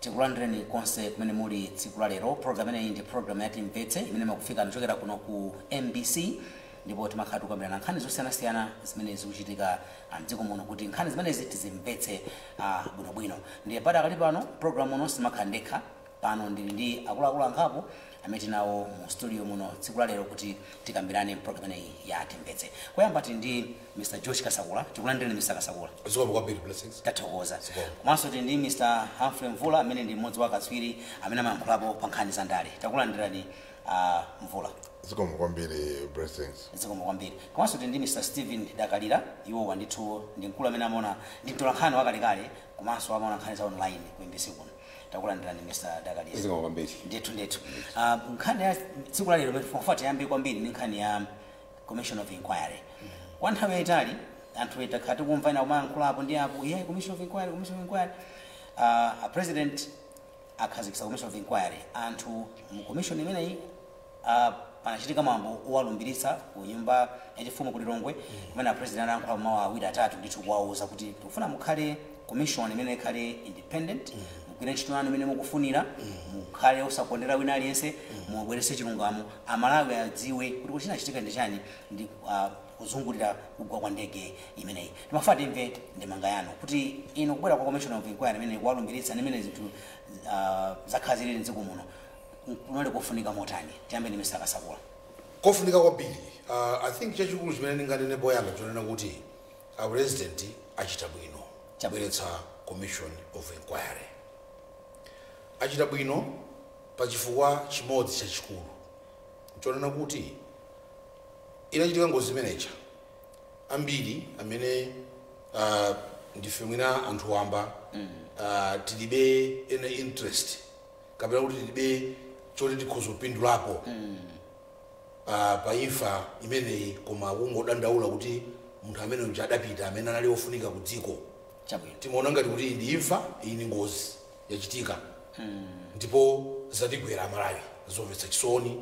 Tikulandireni konse kumene muli tsiku la lero. Program imeneyi ndi program ya Timvetse imene imakufika kuchokera kuno ku MBC, ndipo timakhala tikukambirana nkhani zosiyanasiyana zimene zikuchitika mdziko muno kuti nkhani zimenezi tizimvetse bwinobwino. Ndiye padakali pano program uno simakhala ndekha. Pano ndili ndi akuluakulu angapo amene tinawo mu studio muno tsiku la lero kuti tikambirane program imeneyi ya Timvetse. Koyamba tili ndi Mr George Kasakula. Tikulandireni, Mr Kasakula. Zikomo kwambiri, Blessings. Tathokoza. Zikomo. Komanso tili ndi Mr Humphrey Mvula amene ndi mmodzi wa akatswiri amene amayankhulapo pa nkhani za ndale. Takulandirani, Mvula. Zikomo kwambiri, Blessings. Zikomo kwambiri. Komanso tili ndi Mr Stephen Dakalira. Iwowa ndithu ndi mkulu amene amaona, ndi mtolankhani wakalekale komanso amaona nkhani za online ku MBC kuno. Takulandirani, Mr Dakalira. Zikomo kwambiri. Ndithu. Nkhani ya tsiku la lero imene tiyambe kwambiri ndi nkhani ya commission of inquiry. Kwa nthawi yayitali anthu takhala tikumva ina kumayankhulapo ndi apo, yeah, commission of inquiry, commission of inquiry. A president akhazikitsa commission of inquiry. Anthu mu commission imeneyi, panachitika mwambo owalumbiritsa ku nyumba yachifumu ku Lilongwe, kumene a president anayankhula mawu awiri atatu ndithu kuwauza kuti tikufuna mukhale commission imene ikhale independent, mugwire ntchito yanu imene mukufunira, mukhale osakondera wina aliyense, mubweretse chilungamo, Amalawi adziwe kuti kuti chinachitika ndi chani ndi kuzungulira kugwa kwa ndege imeneyi. Timafuna timve ndemanga yanu kuti inu kubwera kwa commission of inquiry imene, kuwalumbiritsa, imene zinthu zakhala zilili mdziko muno, kunali kofunika motani? Tiyambe ndi Mr Kasakula. Kofunika kwambiri. I think chachikulu chimene ndinganene poyamba chonena kuti a president achita bwino kubweretsa commission of inquiry. Achita bwino pa chifukwa chimodzi chachikulu, chonena kuti inachitika ngozi imeneja, ambiri amene ndife mwina anthu wamba, tilibe any interest kapena kuti tilibe choti tikhoza kupindulapo pa imfa imeneyi, koma kungodandaula kuti munthu amene uja adapita amene anali ofunika ku dziko. Timaona ngati kuti iyi ndi imfa, iyi ndi ngozi yachitika ndipo zatigwera Amalawi, zomvetsa chisoni,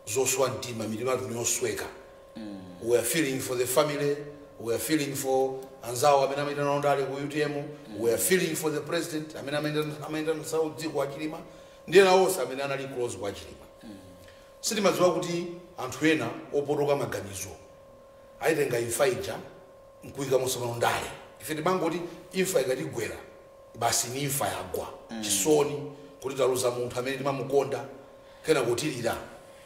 zoswa mtima, mitima yathu yosweka. We are feeling for the family, we are feeling for anzawo amene amayenda nawo ndale ku UTM, we are feeling for the president amene amayenda nawo dziko, aChilima, ndiye nawonse amene anali close kwa Achilima. Sitimadziwa kuti anthu ena opotoka maganizo ayitenga imfa ija nkuyika mosomano ndale. Ife timangoti imfa ikatigwera, basi, ni imfa yagwa, chisoni kuti taluza munthu amene timamukonda, kena kutilira,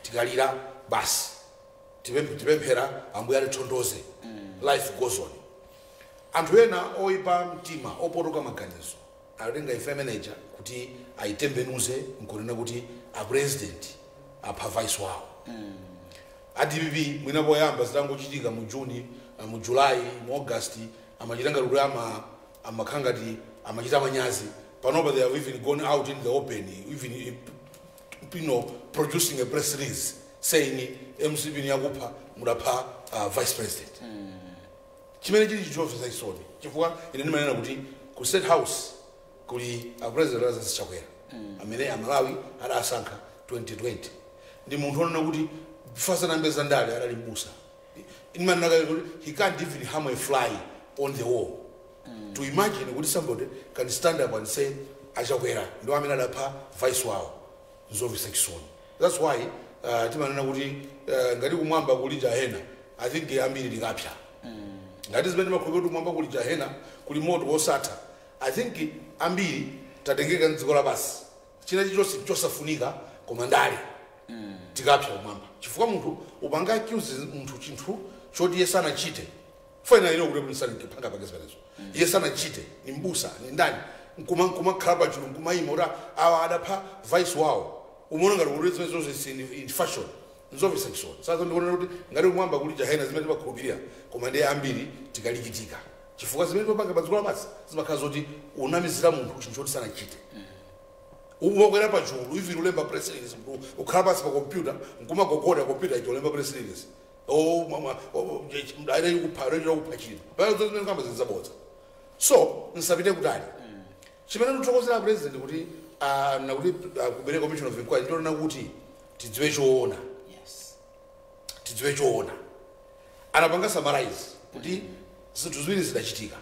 tikalira basi, tipemphera Ambuye atithondoze, life goes on. Anthu ena oyipa mtima, opotoka maganizo, atenga imfa imeneja kuti ayitembenuze nkunena kuti a president apha vice wawo. A DPP mwina poyamba zitangochitika mu Juni, mu July, mu August, amachita ngati kuti amakhala ngati amachita manyazi. Panopa they have even gone out in the open, even producing a press release saying MCP ni yakupha, mudapha vice president, chimene chili chomvetsa chisoni, chifukwa ine ndimanena kuti ku State House kuli a President Lazarus Chakwera amene Amalawi adasankha 2020. Ndi munthu onena kuti fasanambe zandale adali mbusa. Ndimanena kuti he can't even harm a fly on the wall. To imagine kuti somebody can stand up and say aChakwera ndo amene adapha vice wawo, nzomvetsa chisoni. That's why timanena kuti ngati kumwamba kuli jahena, I think ambiri likapsa. Ngati zimene timakhulupirira kuti kumwamba kuli jahena, kuli moto wosatha, I think ambiri tatengeka mdziko lapansi, china chilichonse chosafunika koma ndale, tikapsa kumwamba, chifukwa munthu upanga accuse munthu chinthu choti iye sanachite. Fena ino kuti msali panga pake zimenezo, iye sanachite, ni mbusa, ni ndani, nkumakhala pachulu nkumayima kuti awa adapha vice wawo, umaona ngati kuti zimene zonse in fashion. Nzomvetsa chisoni. Sasa ndikuona kuti ngati kumwamba kuli jahena zimene timakhulupirira, koma ndiye ambiri tikalikitika, chifukwa zimene timapanga pa dziko lapansi zimakhala zoti unamizira munthu chinthu choti sanachite. Umakwera pachulu, even ulemba press release, munthu ukhala pansi pa computer nkumagogoda computer icho, ulemba press release, oh mama, kupha, kupha Chilima pale, zimene kamba zinzabodza. So nsapite kutali. Chimene ndikuthokozera president kuti nakuti kubereka commission of inquiry, ndiona kuti tidziwe choona. Tidziwe choona. Anapanga summarize kuti zinthu ziwiri zidachitika.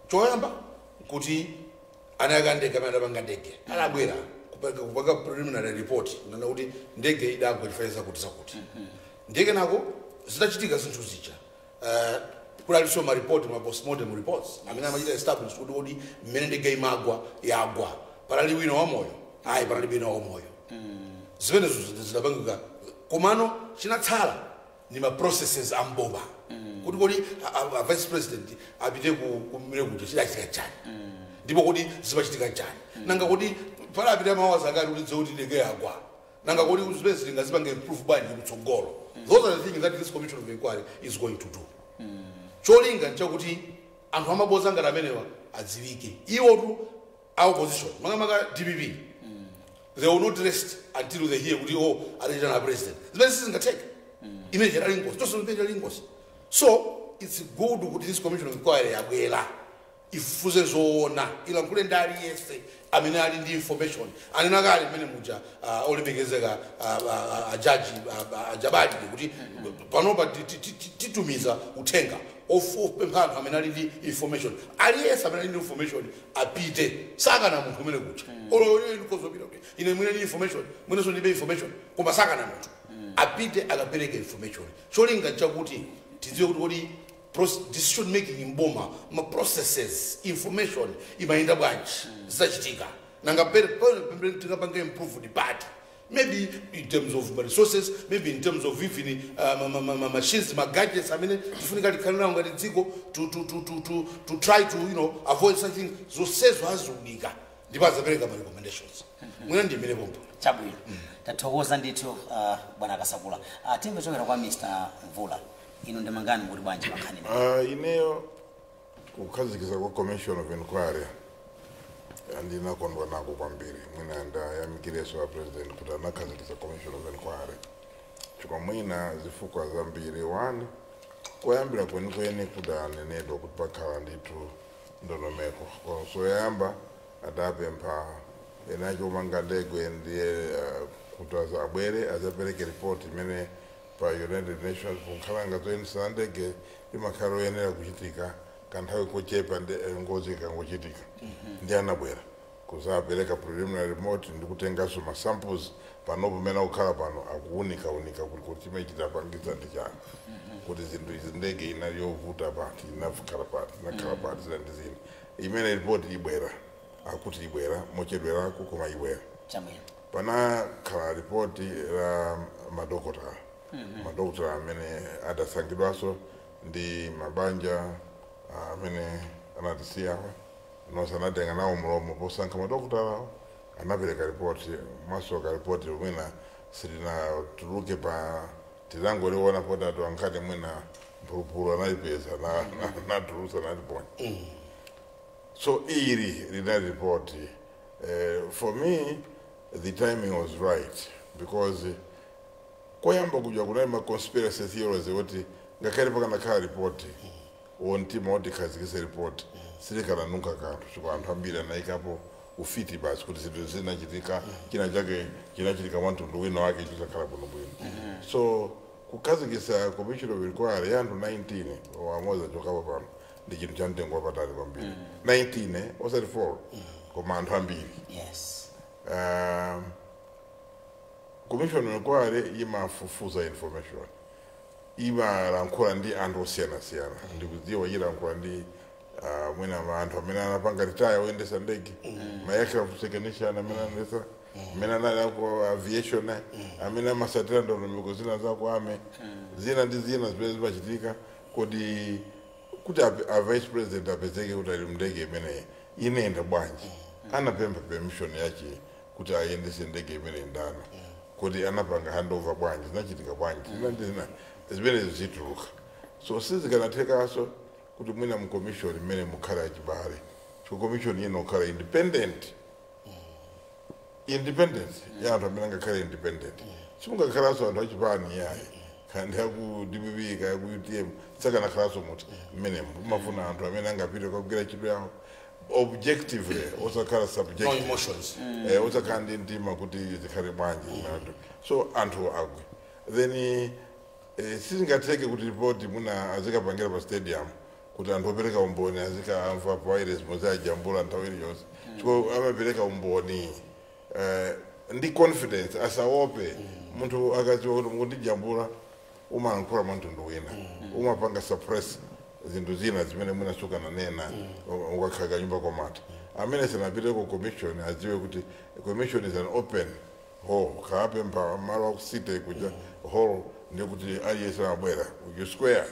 Choyamba kuti Anayaka ndege amene adapanga ndege adabwera kupanga preliminary report nana kuti ndege idagwa chifukwa zakuti zakuti. Ndege nako zitachitika zinthu zija, kunalinso ma report, ma postmortem reports amene amachita establish kuti kodi mmene ndege imagwa yagwa panali wina wamoyo, ayi, panali wina wamoyo. Zimenezo zidapangika, komano chinatsala ni ma processes amboma kuti kodi a vice president apite kumene kuja chidachitika chani, ndipo kuti zimachitika chani, nanga kuti palapita mawaza akati kuti dziwe kuti ndege yagwa, nanga kuti zimene zilingazipange improve bwanji kutsogolo. Those are the things that this commission of inquiry is going to do. Cholinga nchakuti anthu amaboza ngati amenewa adziwike. Iwotu a opposition, makamaka DPP, they will not rest until they hear kuti, oh, adachita na president zimene sizingatheka, imene chadali ngozi tonse, imene chadali ngozi. So it's good kuti this commission of inquiry yabwera ifufuze zoona, ilankhule ndi aliyense amene ali ndi information. Anena kale mmene muja olemekezeka ajaji ajabali kuti panopa titumiza uthenga opempha anthu amene ali ndi information. Aliyense amene ali ndi information apite, sakana munthu umene kuja olo ndikozopita kuti ine mwine ndi information, mwenenso ndibe information, koma sakana munthu apite akapereke information. Cholinga chakuti tidziwe kuti kodi decision making mboma, ma processes, information imayenda bwanji, zizachitika, nanga pere tingapange improve pati, maybe in terms of resources, maybe in terms of even ma machines, ma gadgets amene tifunika tikhale nawo ngati dziko to try to avoid such things. Zonsezo aziunika ndipo azapereka ma recommendations. Mwina ndi imene pompo. Chabwino, tathokoza ndithu, bwana Kasakula. Timve chokera kwa Mr Mvula. Inu ndimangani mukuti bwanji pankhani imeneyi? Ineyo kukhazikitsa kwa commission of inquiry andinakondwa nako kwambiri. Mwina ndayamikireso a president kuti anakhazikitsa commission of inquiry, chifukwa mwina zifukwa zambiri. One, koyambira kwenikweni kudanenedwa kuti pakhala ndithu ndondomeko. Soyamba adapempha enacho omanga ndege ndiye kuti abwere azapereke report imene pa United Nations kunkhalanga zoyendesera ndege imakhala oyenera kuchitika kanthawi kochepa ngozi ikangochitika. Ndi anabwera kuzapereka preliminary report ndi kutenganso ma samples. Panopo pamene akukhala pano akuunika unika kuti chimene chidapangitsa ndi chani kuti zinthu izi, ndege inali yovuta pati, inakhala pati, inakhala pati, zina ndi zina. Imene report ibwera, akuti ibwera mochedwerako, koma ibwera. Panakhala ripoti la madokotala, madokotala amene adasankhidwanso ndi mabanja amene anatisiyawa nonse anatenga nawo mlomo posankha madokotalawo, anapereka ripoti. Mwasoka ripoti mwina silinatuluke pa tinangoliona potatu ankhati mwina mphulupulu anayipeza natulusa natiponya. So ili linali ripoti. For me the timing was right because koyamba kuja kunali ma conspiracy theories kuti ngakhale pakanakhala ripoti, uwo mtima woti khazikise ripoti silikananunka kanthu, chifukwa anthu ambiri anayikapo ufiti basi kuti zinthu zinachitika, china chake chinachitika mwa mtundu wina wake chisakhala bwinobwino. So kukhazikisa commission of inquiry ya anthu 19 wamodzi achokapo pano ndi chinthu cha mtengo wapatali kwambiri. 19, osati 4, koma anthu ambiri. Commission of inquiry imafufuza information, imalankhula ndi anthu osiyanasiyana. Ndikudziwa ilankhula ndi mwina anthu amene anapanga retire oyendesa ndege, ma aircraft technician amene anayendesa, amene anali aku aviation, amene amasatira ndondomeko zina zaku ame, zina ndi zina zimene zimachitika kodi kuti a vice president apezeke kuti ali mndege imeneyi inenda bwanji, anapempha permission yache kuti ayendese ndege imene ndani, kuti anapanga handover bwanji, zinachitika bwanji, zina ndi zina zimene zituluka. So sizikanathekanso kuti mwina mu commission imene mukhala achibale, so commission ino kukhala independent, independence ya anthu amene angakhale independent. Simungakhalanso anthu achipani yayi, kandi aku DPP kaya ku UTM, sakanakhalanso muti mmenemo. Mumafuna anthu amene angapite kukagwira ntchito yawo objectively, osakhala No subjective, emotions. Osakhala ndi mtima kuti zikhale bwanji. So anthu agwe then sizingatheke kuti ripoti muna azikapangira pa stadium. Kuti anthu opereka umboni azikamva pa wireless muzajambula nthawi iliyonse, chifukwa amapereka umboni ndi confidence, asaope. Munthu akadziwa kuti mukundijambula, umalankhula mwa mtundu wina, umapanga suppress zinthu zina zimene mwina sukananena ukakhala kanyumba komata. Amene sanapite ku commission adziwe kuti commission is an open hall. Kaapempha malo akusite kuja hall, ndikuti aliyense amabwera, you square,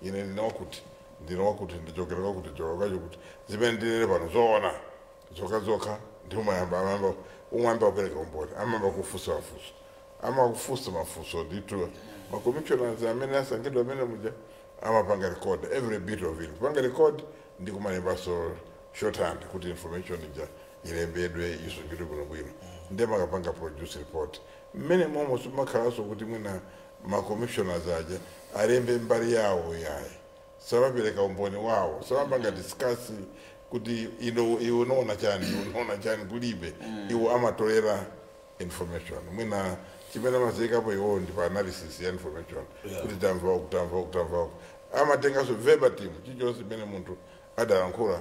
ine ndine wakuti, ndine wakuti, ndichokera kwakuti, chokera kwacho, kuti zimene ndinene pano zoona zokha zokha. Ndi umayamba, amayamba, umayamba kupereka umboni, amayamba kufunsa mafunso, amakufunsa mafunso ndithu. Macommissioners amene asankhidwa amene muja amapanga record every bit of it, kupanga record ndi kumalembaso shorthand kuti information ija ilembedwe, isungidwe bwinobwino, ndiye makapanga produce report. Mmene momwe simakhalanso kuti mwina macommissioners aja alembe mbali yawo, yayi, samapereka umboni wawo, samapanga discuss kuti ino iwe unaona chani, iwe unaona chani, kulibe. Iwo amatolera information, mwina chimene amaziyikapo iwo ndi pa analysis ya information, kuti tamva uku, tamva uku, tamva uku. Amatenganso verbatim chilichonse chimene munthu adalankhula,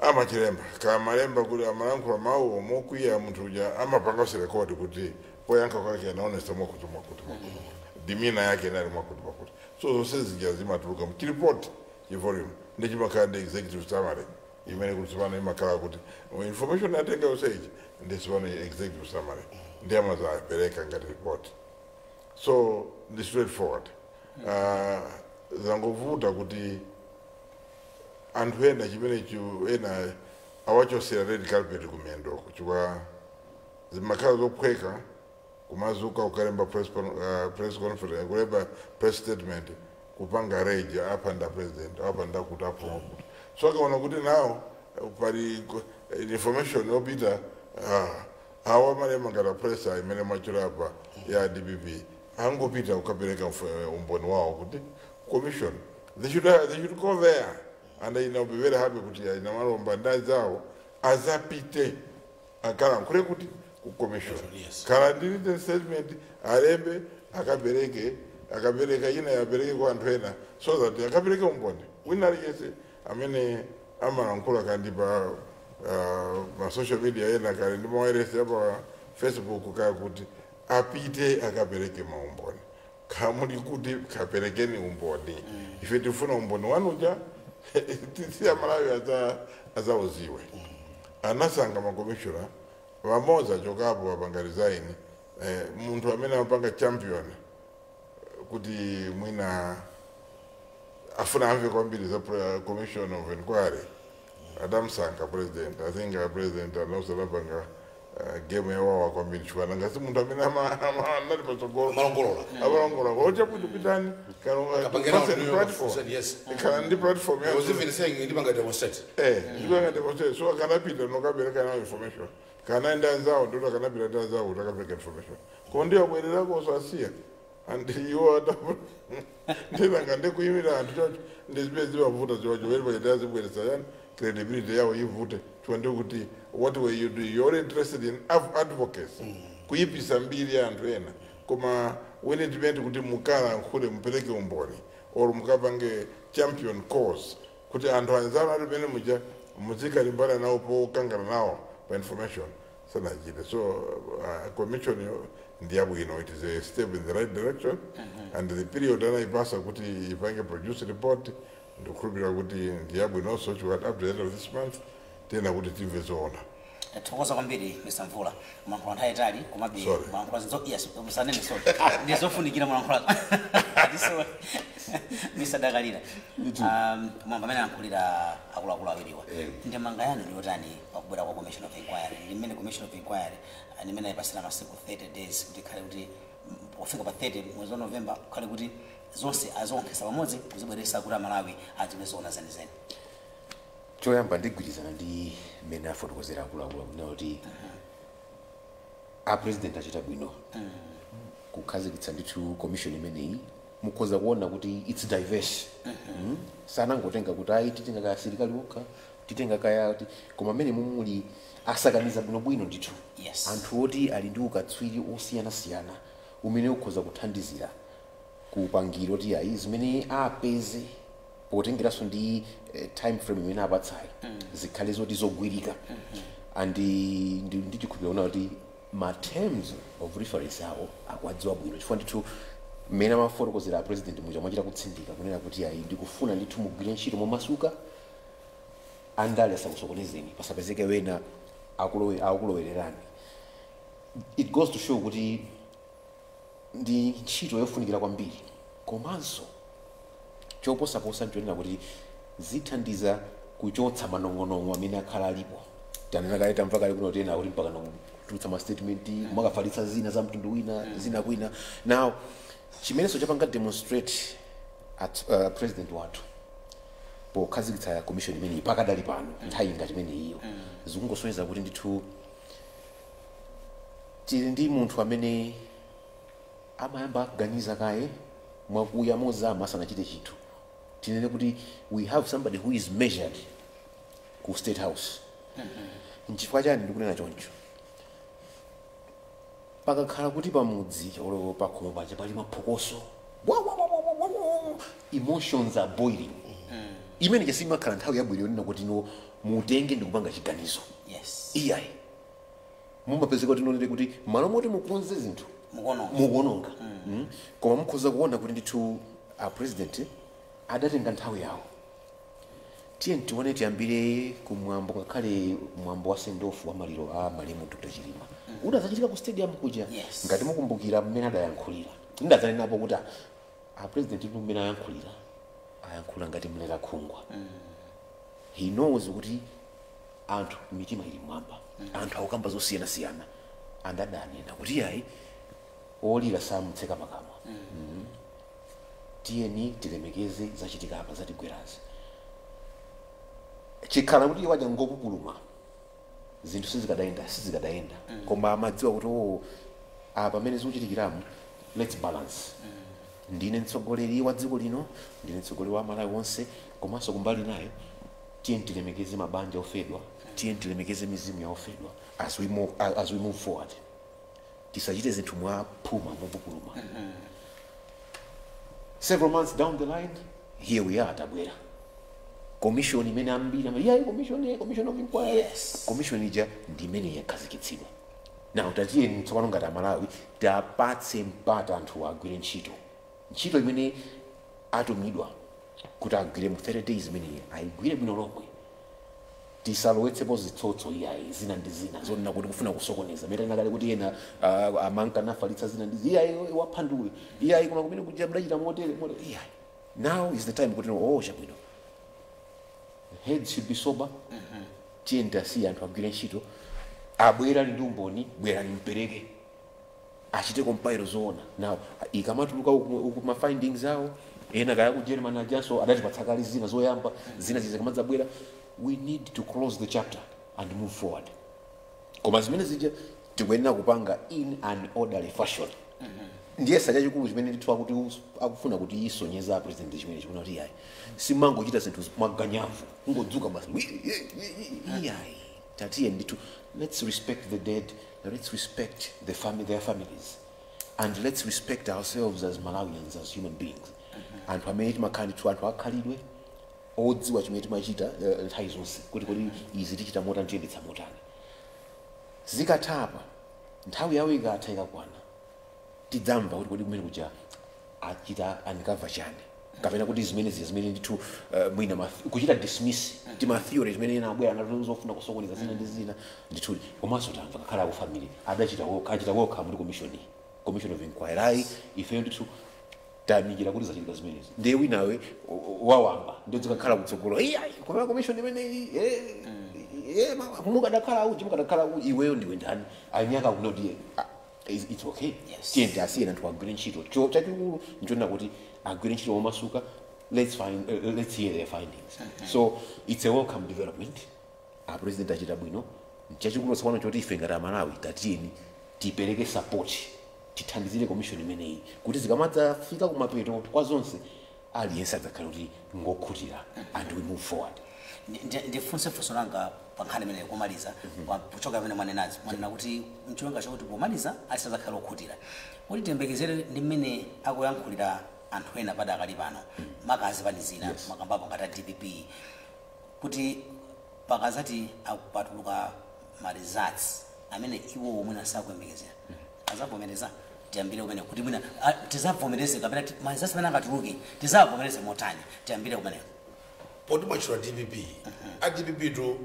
amachilemba. Kamalemba kuti amalankhula mawu mokwiya, munthu uja amapanganso record kuti poyankha kwake anaonesa mwakuti, mwakuti, mwakuti, demeanor yake inali mwakuti, mwakuti. So zonse zija zimatuluka mchiripoti chivolume, ndi chimakhala ndi executive summary imene kuti tsopano imakhala kuti information yatenga yonse iji, ndi tsopano executive summary ndi amazapereka ngati report. So ndi straightforward. Zangovuta kuti anthu ena chimenechi ena awachosera red carpet kumiyendoko, chifukwa zimakhala zophweka kumazuka kukalemba press conference, kulemba press statement, kupanga rage, apa nda president, apa ndakuti, apo kuti. So akaona kuti nawo pali information yopita, awa malemba ngati press imene mwachula apa ya DPP, angopita kukapereka umboni wawo kuti commission. They should go there, and I will be very happy kuti ina malomba ndazawo azapite akalankhule kuti ku commission. Khala ndi written statement, alembe, akapereke, akapereka ina yapereke kwa anthu ena, so that akapereke umboni. Wina aliyense amene amalankhula kandi pa ma social media ena, kale ndi mawayilesi apa Facebook kaya kuti, apite akapereke maumboni. Kamuli kuti kaperekeni umboni, ife tifuna umboni wanuja, tisiya Malawi azauziwe. Anasankha makomishona vamodzi achokapo, apanga resign. Munthu amene amapanga champion kuti mwina afuna amve kwambiri za commission of inquiry, adamusankha president. I think president anonso anapanga game yawawa kwambiri, chifukwa ngasi munthu amene anali patsogolo. Amalongolola. Amalongolola ochakuti pitani. Kapangena platform, yes. Kana ndi platform. I was even saying ndipanga demonstrate. Ndipanga demonstrate. So akanapita nokapereka nawo information, kana ndi anzawo ndoti akanapita ndi anzawo kuti akapereka information, koma ndiyo abwererako osasiya and iwo ndinanga ndikuyimira anthu chocho, ndizimene zimavuta ziwacho pene pachaita zibweretsa yani credibility yawo ivute, chifukwa ndikuti what were you doing? You're interested in advocacy, kuyipisa mbiri ya anthu ena, koma when it meant kuti mukalankhule, mupereke umboni or mukapange champion cause kuti anthu anzanu ali pene muja muzikalimbana nawo pokangana nawo pa information, sanachite. So commission yo ndi yabwino. It is a step in the right direction, and the period anayipasa kuti ipange produce report, ndikukhulupirira kuti ndi yabwinonso, chifukwa up to the end of this month tena kuti timve zoona. Tathokoza kwambiri, Mr Mvula. Mwalankhula nthawi itali, komabe Sorry. mwalankhula zinzo, yes, musanene sorry, ndizofunikira mwalankhula. So Mr Dakalira, mwamba amene alankhulira akuluakulu awiriwa, ndemanga yanu ndi yotani pakubwera kwa commission of inquiry, ndi mmene commission of inquiry ndi mmene ayipasira masiku 30 days kuti ikhale kuti pofika pa 30 mwezi wa November kukhale kuti zonse azionkhesa pamodzi kuzibweresa kuti Amalawi adziwe zoona zenizeni? Choyamba, ndigwirizana ndi mmene afotokozera akuluakulu akunena kuti a president achita bwino kukhazikitsa ndithu commission imeneyi. Mukhoza kuona kuti it's diverse. Sanangotenga kuti ayi, titenga kaya asilikali okha, titenga kaya koma mmene mumuli asakaniza bwinobwino ndithu anthu oti ali ndi ukatswiri osiyanasiyana umene ukhoza kuthandizira kupangiro oti ayi, zimene apeze. Potengeranso ndi time frame imene apatsayi, zikhale zoti zogwirika. And ndi chikhulupiriro kuti ma terms of reference awo akuwadziwa bwino, chifukwa ndithu mmene amafotokozera president muja mwachita kutsindika kunena kuti ayi, ndikufuna ndithu mugwire ntchito momasuka, andale asakusokonezeni, pasapezeke wena akulowererani. It goes to show kuti ndi ntchito yofunikira kwambiri, komanso choposaposa nchonena kuti zithandiza kuchotsa manong'onong'o amene akhala alipo. Tanena kale, tamva kale kuno tena kuti mpaka kutulutsa ma statement, kumakafalitsa zina za mtundu wina, zina kwina. Now chimenenso chapanga demonstrate at president wathu pokhazikitsa commission imeneyi pakadali pano, nthawi ngati imeneyiyo, zikungosonyeza kuti ndithu tili ndi munthu amene amayamba kuganiza kaye mwakuya, mozama, asanachite chinthu. Tinene kuti we have somebody who is measured ku State House. Nchifukwa chani ndikunena choncho? Pakakhala kuti pamudzi olo pakhomo paja pali maphokoso, wa, wa, wa, wa, wa, wa, wa, emotions are boiling, imene chasimakhala nthawi yabwino yonena kuti no, mutenge ndikupanga chiganizo. Iyayi, mumapezeka kuti nonene kuti malo moti mukonze zinthu, mukuononga. Mukuononga. Koma mukhoza kuona kuti ndithu a president adatenga nthawi yawo. Tiye tione, tiyambire kumwambo, ngakhale mwambo wa sendoff wa maliro a malemu Dr Chilima udazachitika ku stadium kuja. Ngati mukumbukira mmene adayankhulira, ndadzanenapo kuti a president ndi mmene ayankhulira, ayankhula ngati mlera khungwa. He knows kuti anthu mitima ili mwamba, anthu akukamba zosiyanasiyana, and adanena kuti yayi, olira samutseka pakamwa. Tiyeni tilemekeze zachitika apa, zatigwerazi. Chikhala kuti iwo aja ngopupuluma, zinthu sizikadayenda, sizikadayenda. Koma amadziwa kuti o, apa pamene zikuchitikiramu, let's balance. Ndine mtsogoleri wa dziko lino, ndine mtsogoleri wa Malawi wonse, komanso kumbali nayo tiye tilemekeze mabanja ofedwa, tiye tilemekeze mizimu ya ofedwa as we move forward. Tisachite zinthu mwaphuma, mopupuluma. Several months down the line, here we are, tabwera commission imene ambiri yeah, commission, yeah, commission of inquiry. Commission ija ndi imene yakhazikitsidwa. Now tatiyeni tsopano ngati Amalawi tapatse mpata anthu agwire ntchito, ntchito imene atumidwa kuti agwire mu 30 days imeneyi, ayigwire bwino lomwe. Tisalowetsepo zitsotso, iyayi, zina ndi zina zonena kuti kufuna kusokoneza. Mene kale kuti ena amanka nafalitsa zina ndi iyayi, waphanduwe, iyayi, koma kumene kuja mdachita motere motere. Iyayi, now is the time kuti oh, chabwino, heads should be sober. Tiye tasiye anthu agwire ntchito. Abwera ali ndi umboni, bwerani mpereke, achite compile zoona. Now ikamatuluka uku ma findings awo, ena kaya ku German ajanso adatipatsa kale zina zoyamba, zina zizikamadzabwera, we need to close the chapter and move forward. Koma zimene zija tikuyenera kupanga in an orderly fashion. Ndiye chachikulu chimene ndithu akuti akufuna kuti isonyeza president chimene chikuona kuti iyayi, simangochita zinthu mwaganyavu, kungodzuka basi, iyayi. Tatiye ndithu, let's respect the dead, let's respect the family, their families, and let's respect ourselves as Malawians, as human beings, anthu amene timakhala ndithu anthu akhalidwe odziwa chimene timachita nthawi zonse, kuti kodi izi tichita motani, tiyendetsa motani. Zikatha apa, nthawi yawo ikatha, ikakwana, tidzamva kuti kodi kumene kuja achita uncover chani, kapena kuti zimene zija zimene ndithu mwina kuchita dismiss tima theory zimene ena abwera nazo zofuna kusokoneza zina ndi zina ndithu. Komanso tamva kakhala aku family adachita achita welcome ndi commission of inquiry. Ayi, ifeyo ndithu tayamikira kuti zachitika zimenezi. Ndiye winawe wawamba ndiye zikakhala kutsogolo, iyayi, koma commission imeneyi mukadakhala uji, mukadakhala uji, iweyo ndiwe ndani? Anyaka kunoti it's okay. Tiye asiyeni anthu agwire ntchito. Chachikulu nchonena kuti agwire ntchito momasuka. Let's hear their findings. So it's a welcome development. A president achita bwino. Chachikulu tsopano choti ife ngati Amalawi tatiyeni tipereke support, tithandizire commission imeneyi kuti zikamadzafika kumapeto kwa zonse, aliyense adzakhala kuti ngokhutira and we move forward. Ndifunse funso langa pa nkhani imeneyi kumaliza, pochoka pamene mwanenazi. Mwanena kuti mcholinga chokuti pomaliza asadzakhala okhutira, kuti tiyembekezere ndi mmene akuyankhulira Anthu ena padakali pano, makazi pani zina, makambapo ngati a DPP, kuti pakazati akupatuluka ma results amene iwo mwina sakuyembekezera, azavomereza? Tiyambire kumene, kuti mwina tizavomereze kapena ma results amene angatuluke tizavomereze motani? Tiyambire kumeneko. Poti mwachula DPP, a DPP tu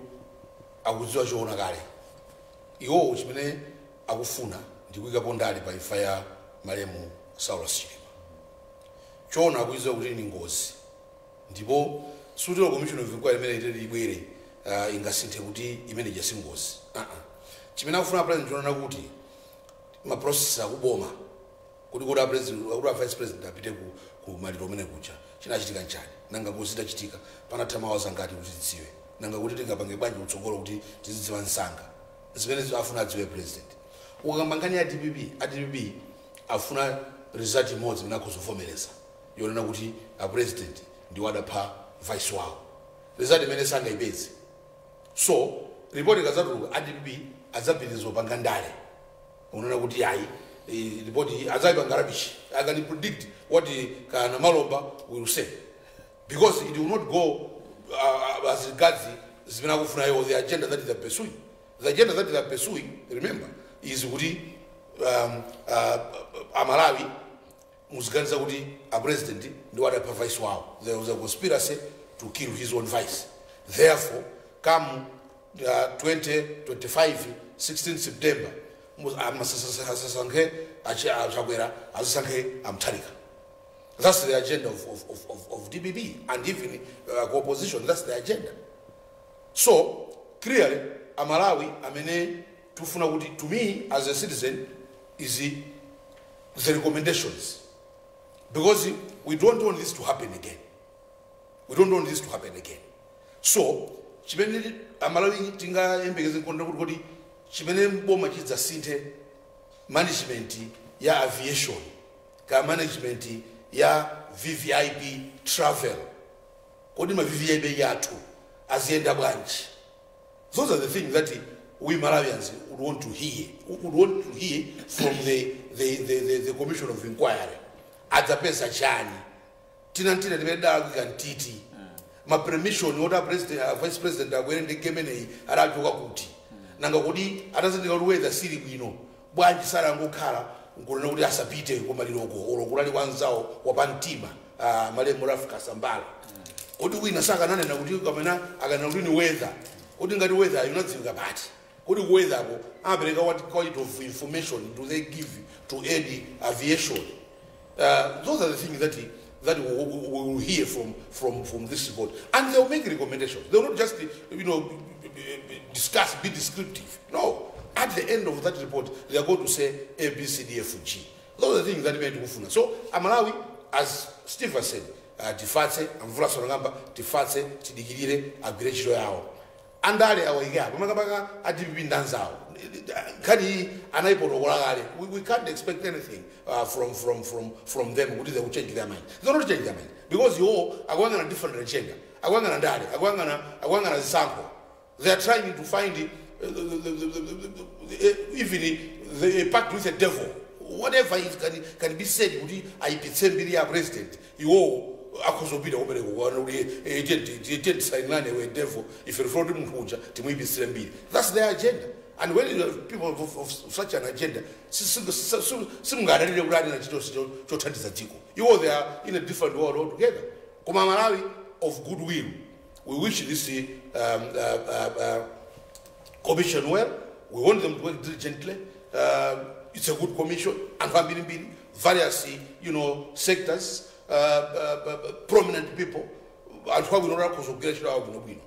akudziwa choona kale. Iwowo chimene akufuna ndikuyikapo ndale pa imfa ya malemu Saulos Chilima. Choona akuidziwa kuti ni ngozi, ndipo sutero commission of inquiry imene iteti ibwere ingasinthe kuti imene ija si ngozi. Chimene akufuna president choona kuti ma process akuboma kuti a president, kuti a vice president apite ku maliro amene kucha, chinachitika nchani? Nanga ngozi itachitika panatha mawa angati kuti tidziwe? Nanga kuti tingapange bwanji kutsogolo kuti tizidziwa msanga? Zimene afuna adziwe president. Ukakamba nkhani ya DPP, a DPP afuna result imodzi imene akhuzovomereza, yonena kuti a president ndiwo adapha vice wawo, result imene sangayipeze. So report ikadzatuluka, a DPP adzapitiriza kupanga ndale, unena kuti ayi, report adzayipanga rubbish. I can predict what kana Malomba will say, because it will not go as regards zimene akufuna iwo, the agenda that they are pursuing. The agenda that they are pursuing, remember, is kuti Amalawi muziganiza kuti a president ndi wadapha vice wawo. There was a conspiracy to kill his own vice. Therefore, come 2025 16 September, asasankhe Achakwera, asasankhe Amtharika. That's the agenda of DPP and even opposition. That's the agenda. So clearly, Amalawi amene tufuna kuti, to me as a citizen, is the recommendations, because we don't want this to happen again. We don't want this to happen again. So chimene Amalawi tingayembekeze nkonda kuti chimene mboma chidzasinthe management ya aviation ka management ya VVIP travel, kodi ma VVIP yathu aziyenda bwanji? Those are the things that we Malawians would want to hear, would want to hear from the commission of inquiry. Adzapeza chani? Tina timene dalakwika mtiti? Ma permission oti a president, vice president akwere ndege imeneyi adachoka kuti? Nanga kuti atazindika kuti weather sili bwino, bwanji salangokhala nkunena kuti asapite kumaliroko, olo kulali kwa anzawo wapamtima, malemu Ralph Kasambara? Kodi wina sakananena kuti kamena akanena kuti ni weather? Kodi ngati weather inadziwika pati? Kodi weather-ko amapereka, what kind of information do they give to aid aviation? Those are the things that we will hear from this report. And they will make recommendations. They will not just discuss, be descriptive. No. At the end of that report, they are going to say A, B, C, D, F, G. Those are the things that we need to. So, Amalawi, as Steve has said, tifatse, amvula sonangamba, tifatse, tidikirire, agwire ntchito yawo. Andale awayike apo, makamaka a DPP ndi anzawo. Nkhani anayipotokola kale. We can't expect anything from them kuti they will change their mind. They will not change their mind, because iwo akuyang'ana different agenda, akuyang'ana ndale, akuyang'ana zisankho. They are trying to find even the, a pact with the devil, whatever it can be said kuti ayipitse mbiri ya president. Iwowo akhozopita kumeneko kuona kuti tisainane we devil ife tifuna kuti munthu uja timuyipitsire mbiri. That's their agenda. And when you have people of such an agenda, simungadalire kuti ali na chitosi chothandiza dziko. Iwo, they are in a different world altogether. Koma Malawi of goodwill, we wish this commission well. We want them to work diligently. It's a good commission. Anthu ambirimbiri, various sectors, prominent people, anthu abwino akhoza kugwira ntchito awo bwinobwino.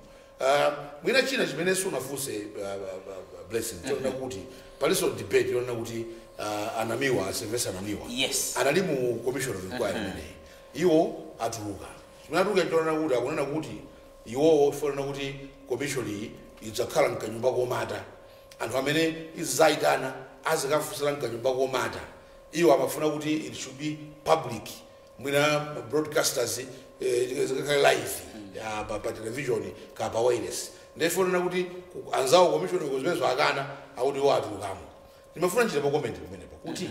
Mwina china chimene sunafunse, Blessing, chonena kuti palinso debate yonena kuti Anamiwa, Sylvester Anamiwa, anali mu commission of inquiry imeneyi. Iwo atuluka. Chimene atuluka chonena kuti akunena kuti iwowo ifonena kuti commission iyi idzakhala mkanyumba komata, anthu amene izidzayitana azikafunsira mkanyumba komata. Iwo amafuna kuti it should be public, mwina broadcasters, zikakhale live ya, pa television ka pa wireless. Ndifonena kuti anzawo commission iko zimenezo akana, akuti iwo atulukamo. Ndimafuna nchite pa comment pamenepo kuti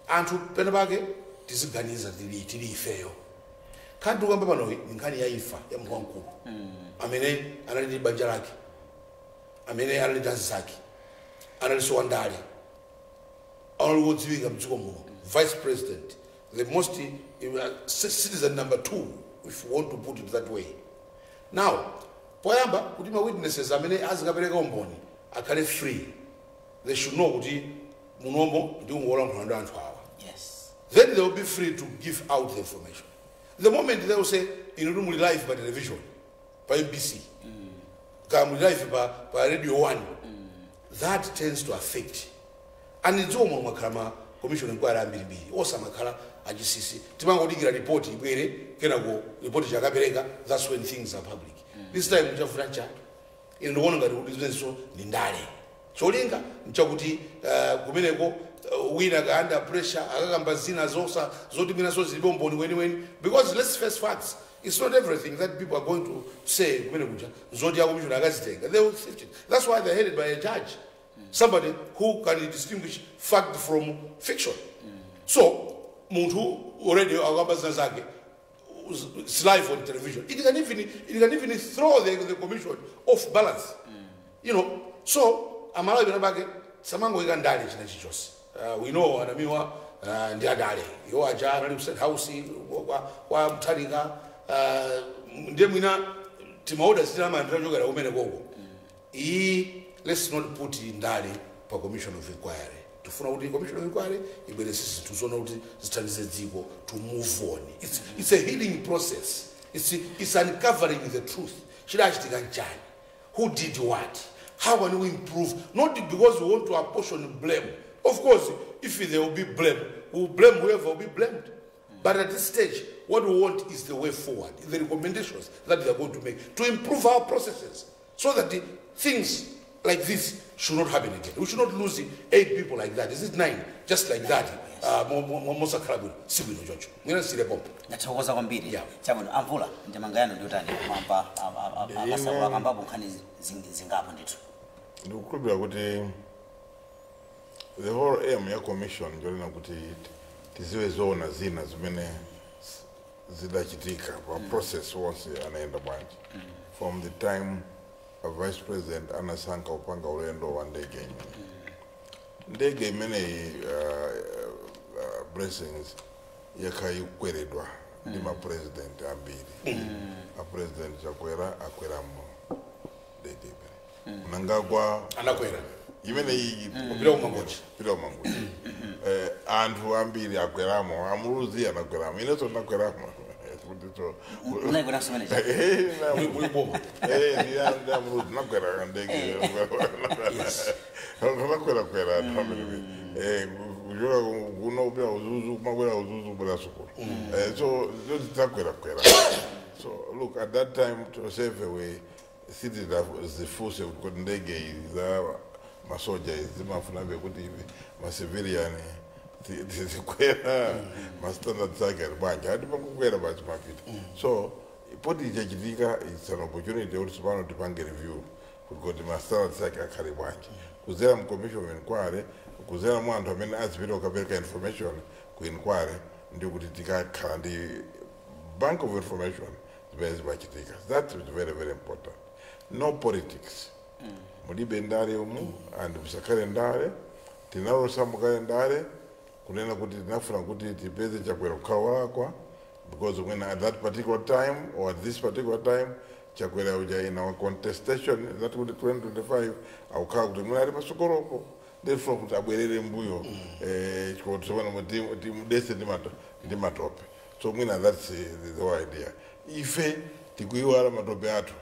anthu pena pake Tiziganiza tili ifeyo. Nkhani tikuyamba panoyi ni nkhani ya imfa ya munthu wamkulu amene anali ndi banja lake, amene anali ndi anzake, analinso wandale, anali wodziwika mdziko muno, vice president, the most citizen number two, if you want to put it that way. Now, poyamba, kuti ma witnesses amene azikapereka umboni akhale free, they should know kuti munomo ndi ungolankhula ndi anthu awa. Then they will be free to give out the information. The moment they will say, inu muli live pa television, pa MBC, ka muli live pa Radio 1, that tends to affect. And dziko muno mwakhala ma commission inquiry ambirimbiri osamakhala achisisi. Timangodikira report ibwere, kenako report chakapereka, that's when things are public. This time chavuta nchani? Ine ndikuona ngati kuti zimenenso ndi ndale. Cholinga nchakuti kumeneko wina ka under pressure akakamba zina zosa zoti mwinaso zilibe umboni weniweni, because let's face facts, it's not everything that people are going to say kumene kuja zoti a commission akazitenga. They will sift it. That's why they're headed by a judge, somebody who can distinguish fact from fiction. So munthu already akamba zina zake, it's live on television, it can even throw the commission off balance. So Amalawi pena pake samangoyika ndale china chichonse. We know anamiwa ndi adale, iwo aja anali ku State House kwa Mutharika, ndiye mwina timaoda zitilamandira chokera kumene koko. Iyi, let's not put ndale pa commission of inquiry. Tifuna kuti commission of inquiry ibweretse zinthu zona kuti zithandize dziko to move on. It's a healing process. It's uncovering the truth. Chidachitika nchani? Who did what? How can we improve? Not because we want to apportion blame. Of course, if there will be blame, we will blame whoever will be blamed. But at this stage, what we want is the way forward, the recommendations that they are going to make to improve our processes so that the things like this should not happen again. We should not lose eight people like that. Is it nine? Just like that. Mosakhala bwino, si bwino choncho. Mwina sile pompo. Ndathokoza kwambiri. Yeah. Chabwino, amvula, ndemanga yanu ndiotani mwamva akasakula akambapo nkhani zingapo ndithu? Ndikukhulupirira kuti the whole aim ya commission njolena kuti tiziwe zoona zina zimene zidachitika pa process wonse anaenda bwanji from the time a vice president anasankha kupanga ulendo wa ndege imene ndege imeneyi, Blessings, yakha ikukweredwa ndi ma president ambiri. A President Chakwera akweramo ndege imene, Mnangagwa Anakwera. Imene iyi. Kupita kumangochi. Kupita kumangochi. Anthu ambiri akweramo, amuluzi anakweramo, inenso ndakweramo. Kuti so Unayikweranso manager? Muli boma. Ndi amuluzi nakwera ndege, nakwera kwera anthu ambiri. Kuchoka kuno kupita uzuzu, kumakwera uzuzu kupita sukulu. So zoti kwera. So look, at that time tosefe we sitizifunse kuti ndege izi za masoja izi zimafunabe kuti ma civilian tizikwera, ma standards ake ali bwanji? Ati pakukwera basi mapita. So poti chachitika, it's an opportunity kuti tsopano tipange review kuti ma standards ake akhale bwanji kuzera mu commission of inquiry, kuzera mu anthu amene azipita kukapereka information ku inquiry, ndi kuti tikakhala ndi bank of information zimene zimachitika. That is very, very important. No politics, mulibe ndale umu and musakhale ndale. Tinalosamukale ndale kunena kuti tinafuna kuti tipeze Chakwera kukhala walakwa, because when at that particular time or at this particular time Chakwera uja in our contestation that kuti 2025 akukhala kuti mwina ali pasogolopo, therefore kuti abwerere mbuyo, chikuti tsopano timudese ndi matope. So mwina that's the whole idea. Ife tikuiwala matope athu,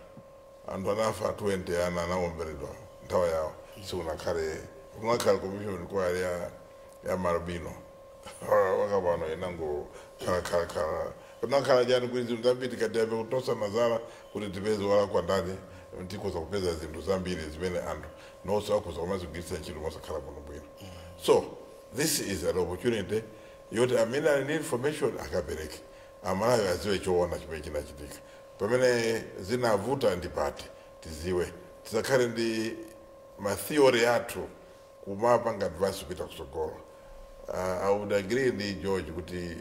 anthu anafa 20, ana anawomberedwa nthawi yawo, sikunakhale kunakhale commission inquiry ya malubino wakapano inango khala kunakhala chani kuti zinthu zambiri tikatiyambe kutosa mazala kuti tipeze walakwa ndani, tikoza kupeza zinthu zambiri zimene anthu nonse akhoza kumazigwiritsa ntchito mosakhala bwino bwino. So this is an opportunity yoti amene ali ndi information akapereke, Amalawi aziwe choona chimene chinachitika, pamene zinavuta ndi pati, tiziwe, tisakhale ndi ma theory athu kumapanga advance kupita kusogolo. I would agree ndi George kuti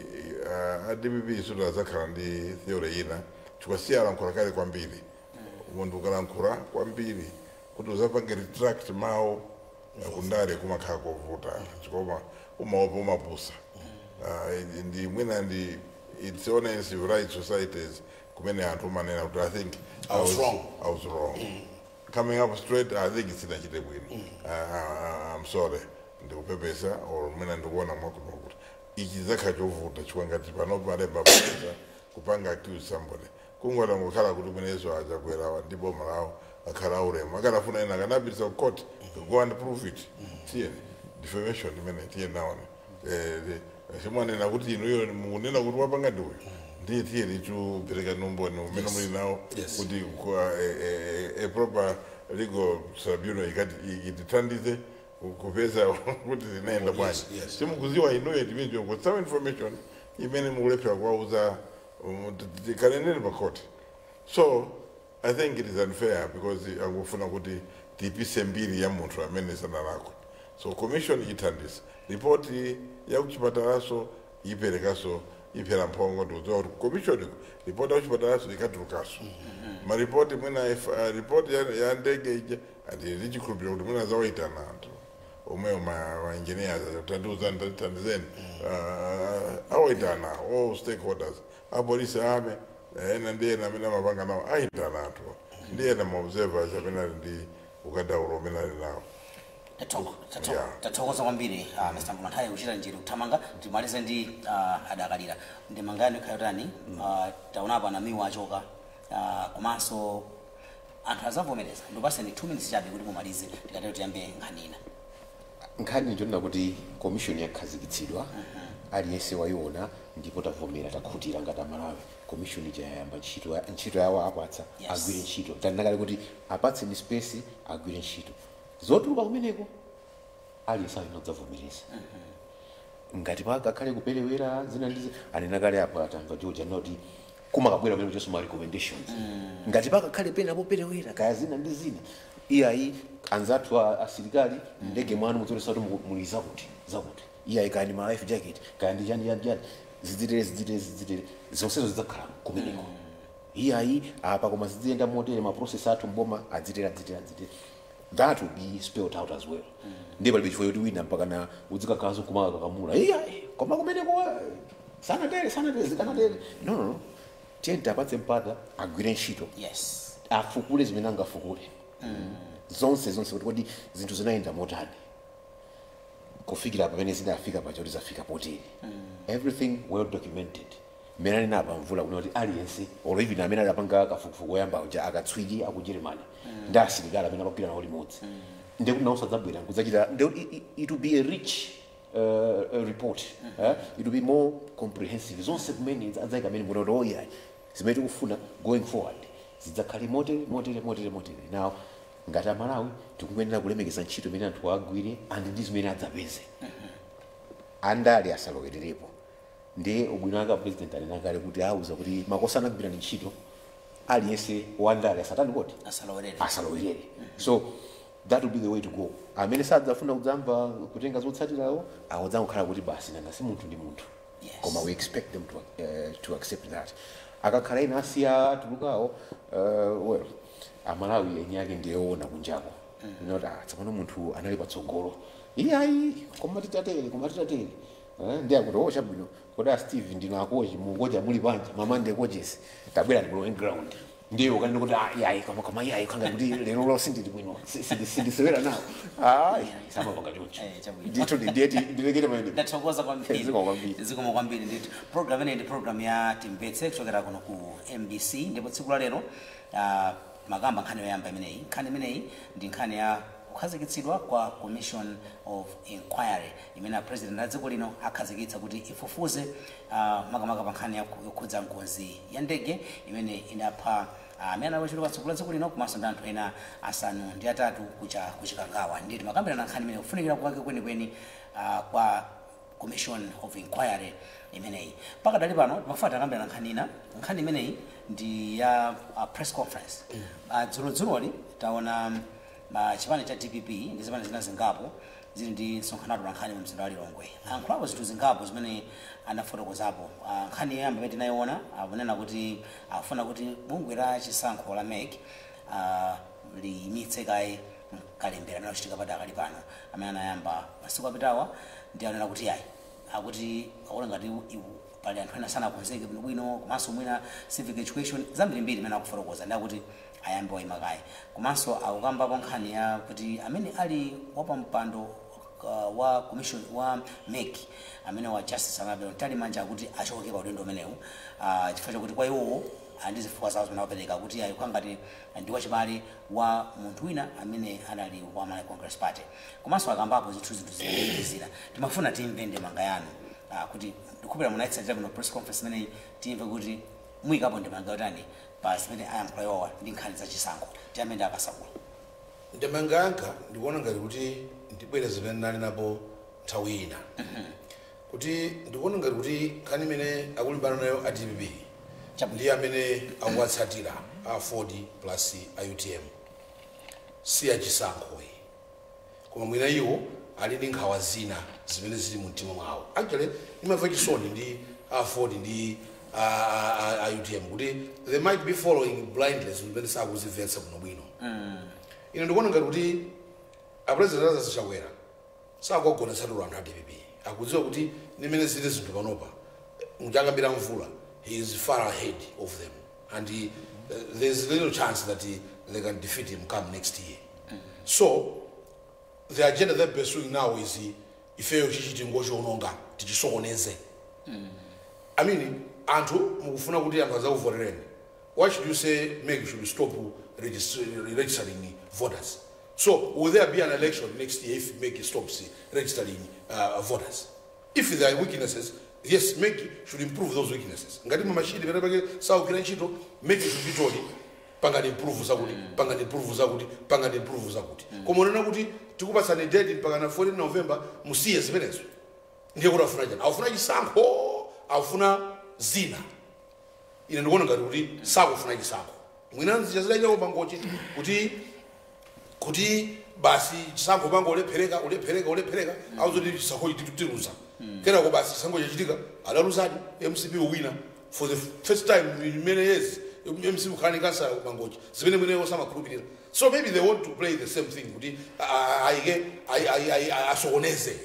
a DPP suti azakhala ndi theory ina, chifukwa si alankhula kale kwambiri. Munthu ukalankhula kwambiri kuti uzapange retract mawu, kundale kumakhala kovuta, chifukwa umaopa umapusa. Ndi mwina ndi it's only in civilized societies kumene anthu umanena kuti, "I think I was wrong." I was wrong. Coming up straight, I think sinachite bwino. I'm sorry, ndikupepesa, or mwina ndikuona mwakuti ichi zakhala chovuta, chifukwa ngati panopo alemba kupesa kupanga accuse somebody, kungota ngokhala kuti mwenezo achakwera ndi boma lawo akhala aulemu, akanafuna ena akanapitisa ku court, go and prove it. Tiyeni defamation imene tiye naone. Simwanena kuti inuyo mukunena kuti wapanga ndi uyu, ndiye tiyeni tupereka umboni umene muli nawo kuti a proper legal tribunal ikati itithandize kupeza kuti zinaenda bwanji. Simukuziwa inuyo timene kuti some information imene mukulephera kuwauza, tikaneneni pa court. So I think it is unfair because akufuna kuti tiyipise mbiri ya munthu amene sanalakwe. So commission ithandiza, ripoti ya kuchipatalaso iperekaso, iphera mphongo. Ndikudziwa kuti commission ripoti ya kuchipatalaso ikatulukaso, maripoti mwina ripoti ya ndege ija, andi ndichikhulupirira kuti mwina zawayitana anthu omwewo, ma engineers, tandiuzani, tandizeni, awayitana all stakeholders, apolisi ame ena ndi ena amene amapanga nawo, ayitana anthu ndi ena ma observers amene ali ndi ukadaulo umene ali nawo. Tathokoza kwambiri, Mr. Mvula. Nthawi kuchita njiri kuthamanga, timalize ndi adakalira ndimangani khayotani. Taonapo anamiwa achoka, komanso anthu azavomereza. Ndipaseni 2 minutes chabe kuti mumalize, tikatero tiyambe nkhani ina. Nkhani njonena kuti commission yakhazikitsidwa, aliyense wayiona, ndipo tavomera, takhutira ngati Amalawi. Commission ija yayamba ntchito, ntchito yawo apatsa agwire ntchito. Tanena kuti apatseni space agwire ntchito, zotuluka kumeneko aliyense alina kudzavomereza. Ngati pakakhale kuperewera zina ndi anena kale apo, atamva George anena kuti kumakabwera kumene kuchonso ma recommendations. Ngati pakakhale pena poperewera kaya zina ndi zina, iyayi, anzathu asilikali, ndege mwanu mudzionesa kuti muli zakuti zakuti, iyayi, kaya ndi ma life jacket, kaya ndi chani chani chani, zidzitere zidzitere zidzitere, zonsezo zidzakhala kumeneko. Iyayi, apa koma zidziyenda motere, ma process athu mboma adzitere adzitere adzitere, that will be spelled out as well. Ndiye palibe chifukwa choti wina mpaka na udzikakhalanso kumakakamula, iyayi, koma kumeneko sanatere sanatere zikanatere. No, no, no, tiye apatse mpata agwire ntchito, afukule zimene angafukule zonse zonse, kuti kodi zinthu zinayenda motani kufikira pamene zinafika pacho, kuti zafika potere. Everything well documented. Mmene anena apa Mvula kuna kuti aliyense, or even amene adapanga kafukufuku oyamba uja, akatswiri aku Germany ndi asilikali amene amagwira nawo limodzi, ndekuti nawo sadzabwera kudzachita, ndekuti it will be a rich report, eh? It will be more comprehensive zonse kumene adzayika amene muona kuti oh yeah, zimene tikufuna going forward zidzakhale motere motere motere motere. Now ngati Amalawi tikuyenera kulemekeza ntchito imene anthu agwire and ndi zimene adzapeze. Andale asalowererepo. Ndiye ubwino wake president anena kale kuti auza kuti makosana agwirani ntchito, aliyense wandale asatani koti asalowerere. Asalowerere. So that will be the way to go. Amene sadzafuna kudzamva kutenga zotsatirawo awadzangokhala kuti basi, nanga si munthu ndi munthu. Koma we expect them to accept that. Akakhala ena asiya atulukawo, well, Amalawi eni ake ndiyeona kunjako not, ah, tsopano munthu anali patsogolo, iyayi, koma titatere, koma titatere. Ndiye akuti oh, chabwino, kodi a Steve ndino akochi, mukocha muli panja mamande coaches, tabwera ndi ground. Ndiye ukanena kuti ah, iyayi, koma iyayi, khanga kuti lero lo sindili bwino, sindisewera nawo. Ah, iyayi, samapanga choncho. Chabwino. Ndithu ndiye ndilekere pamene. Ndathokoza kwambiri. Zikomo kwambiri. Zikomo kwambiri ndithu. Program ineyi ndi program ya Timvetse kuchokera kuno ku MBC, ndipo tsiku la lero makamba nkhani yoyamba imeneyi. Nkhani imeneyi ndi nkhani ya kukhazikitsidwa kwa commission of inquiry imene a president a dziko lino akhazikitsa kuti ifufuze makamaka pa nkhani yokhudza ngozi ya ndege imene inapha amene anali wachiwiri patsogolo la dziko lino komanso ndi anthu ena 8 kucha kuchikangawa. Ndiye timakambirana nkhani imene, kufunikira kwake kwenikweni kwa commission of inquiry imeneyi. Pakadali pano timafuna takambirana nkhani ina. Nkhani imeneyi ndi ya press conference. Dzulodzuloli taona chipani cha DPP ndi zipani zina zingapo Zili ndi msonkhano wa nkhani mu mzinda wa Lilongwe. Ayankhulapo zinthu zingapo zimene anafotokozapo. Nkhani yoyamba imene tinayiona, akunena kuti akufuna kuti bungwe la chisankho la MEC liyimitse kaye kalembera amene akuchitika padakali pano, amene anayamba masiku apitawa, ndi anena kuti ayi, akuti akuona ngati pali anthu ena sanakonzeke bwinobwino, komanso mwina civic education, zambirimbiri imene akufotokoza, ndi akuti ayambe wayima kaye. Komanso akukambapo nkhani ya kuti amene ali wapampando wa commission wa MEC, amene wa Justice Annabel Mtalimanja, akuti achoke pa udindo umenewu, chifukwa chakuti kwa iwowo ndi zifukwa zawo zimene akupereka kuti ayikhala ngati ndi wachibale wa munthu wina amene anali wa Malawi Congress Party. Komanso akambapo zinthu zina. Timafuna timve ndemanga yanu, kuti ndikukhulupirira munayitsatira bwino press conference imeneyi. Timve kuti muyikapo ndemanga yotani pa zimene ayankhula iwowa ndi nkhani zachisankho. Tiyambe ndi Akasakula. Ndemanga yanga, ndikuona ngati kuti ndibwere zimene nali napo nthawi ina, kuti ndikuona ngati kuti nkhani imene akulimbana nayo a DPP ndi amene akuwatsatira a 40 plus a UTM si achisankho iyi, koma mwina iwo ali ndi nkhawa zina zimene zili mu mtima mwawo. Actually, imamva chisoni ndi a 40 ndi a UTM kuti they might be following blindly zimene sakuzimvetsa bwinobwino. Ine ndikuona ngati kuti a President Lazarus Chakwera sakugona tsatula anthu a DPP. Akudziwa kuti nimene zili zinthu panopa, mchakambira mvula, he is far ahead of them and there's little chance that they can defeat him come next year. So the agenda they're pursuing now is ifeyo chichiti ngochiononga, tichisokoneze. I mean, anthu mukufuna kuti anthu azakuvotereni, why should you say MEC should stop registering voters? So will there be an election next year if MEC stops registering voters? If there are weaknesses, yes, MEC should improve those weaknesses. Ngati mamashini pene pake sakugwira ntchito, MEC should be told, pangani improve zakuti, pangani improve zakuti, pangani improve zakuti. Koma unena kuti tikupatsani date mpaka na 14 November, musiye zimenezo, ndiye kuti afuna chani? Afuna chisankho? Afuna zina? Ine ndikuona ngati kuti sakufuna chisankho. Mwina nzichazidachita pangochi kuti basi chisankho pango ulephereka, ulephereka, ulephereka, auzoti chisankho chitiluza. Kenako basi chisankho chachitika, adaluzadi. MCP wina for the first time in many years. MCP kukhala kansala kumangochi, zimene mweneyo samakhulupirira. So maybe they want to play the same thing kuti aike asokoneze,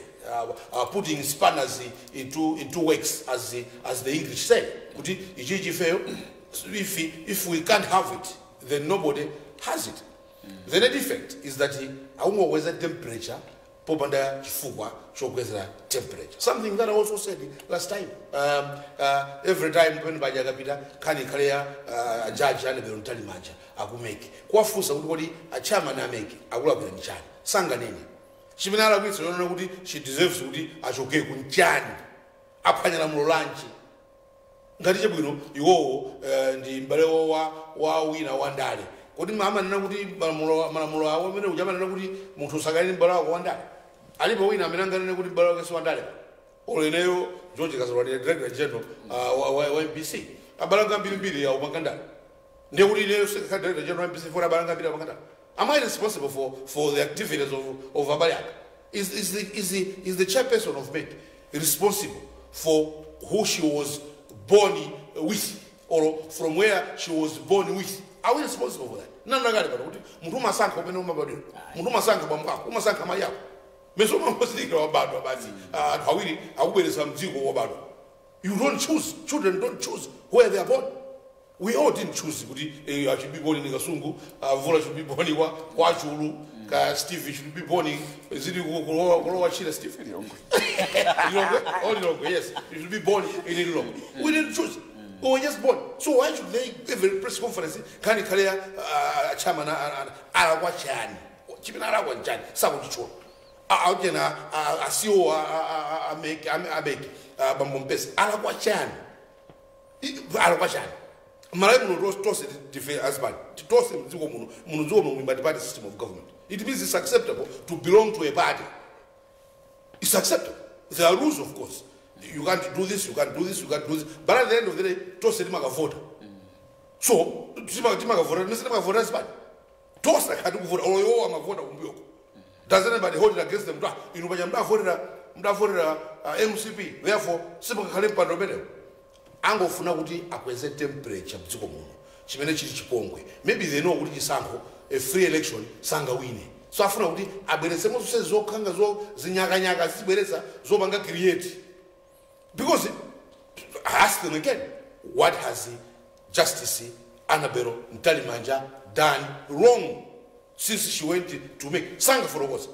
putting spanners into works, as the English say, kuti ichi chifeyo, if we can't have it, then nobody has it. The net effect is that akungokweza temperature popanda chifukwa chokwezera temperature, something that I also said last time. Every time pamene paja akapita, nkhani ikhale ya judge Annabel Mtalimanja aku MEC, kuwafunsa kuti kodi a chairman a MEC akulakwira ni chani, sanganene chimene alakwitsa yonena kuti she deserves kuti achoke kunchani, aphwanya lamulo lanji. Ngati chabwino iwowo ndi m'bale wa wina wandale, kodi amanena kuti malamulo awo amene uja amanena kuti munthu usakale ndi m'bale wako wandale? Alipo wina amene anganene kuti m'bale wake si wandale? Oleneyo George Kasakula, director general wa MBC, abale anga ambirimbiri aupanga ndale. Ndiye kuti ineyo secretary director general wa MBC for abale anga ambiri apanga ndale? Am I responsible for the activities of abale anga? Is the chairperson of MEC responsible for who she was born with or from where she was born with? Are we responsible for that? Nanakale pano kuti munthu umasankha umene umabadwira, munthu umasankha bambo ako, umasankha mayi ako, meso umangozindikira wabadwa basi. Anthu awiri akubweretsa mdziko, wabadwa. You don't choose. Children don't choose where they are born. We all didn't choose kuti I should be born in Kasungu, Vula should be born kwa Chulu, ka Steve should be born in zili kulowa Chile, Steve. Lilongwe. Lilongwe? Oh, Lilongwe, yes. You should be born in Lilongwe. We didn't choose. We were just born. So why should they every press conference kani kalea chairman alakwa chani? Chimene alakwa nchani? Sakuchichula. Aujena a CEO a MEC bambo Mpesi alakwa chani? Alakwa chani? Malawi muno tonse ndife husband, tonse mdziko muno, muno dziko muno multi-party system of government. It means it's acceptable to belong to a party. It's acceptable. There are rules, of course. You can't do this, you can't do this, you can't do this, but at the end of the day tonse timakavota. So timakavota, timene timakavota as party, tonse akhati kuvota, oloyowo amavota kumbuyoko. Does anybody hold it against them? Ah, inu paja mudavotera MCP, therefore simungakhale mpando umenewo. Angofuna kuti akweze temperature mdziko muno, chimene chili chipongwe. Maybe they know kuti chisankho, a free election, sangawine, so afuna kuti abweretsemo zonse zokhanga zo zinyakanyaka, zibweretsa zopanga create. Because I ask them again, what has Justice Annabel Mtalimanja done wrong since she went to make sangafotokoza?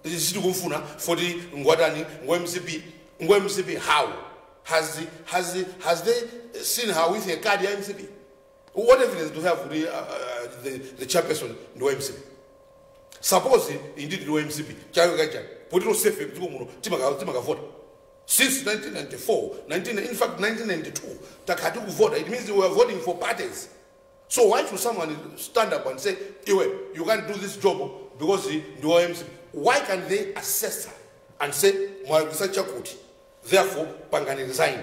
Sitikumfuna foti ngwatani, ngwa MCP. Ngwa MCP how? Has they seen her with a card ya MCP? What evidence do you have kuti the chairperson ndi wa MCP? Suppose indeed ndi wa MCP, chake kachani potiro safe mdziko muno? Timakavota since 1994, 19, in fact 1992 takati kuvota. It means we are voting for parties. So why should someone stand up and say, "Iwe, you can't do this job because ndi wa MCP"? Why can they assess her and say, "Mwalakwitsa chakuti, therefore pangani resign,"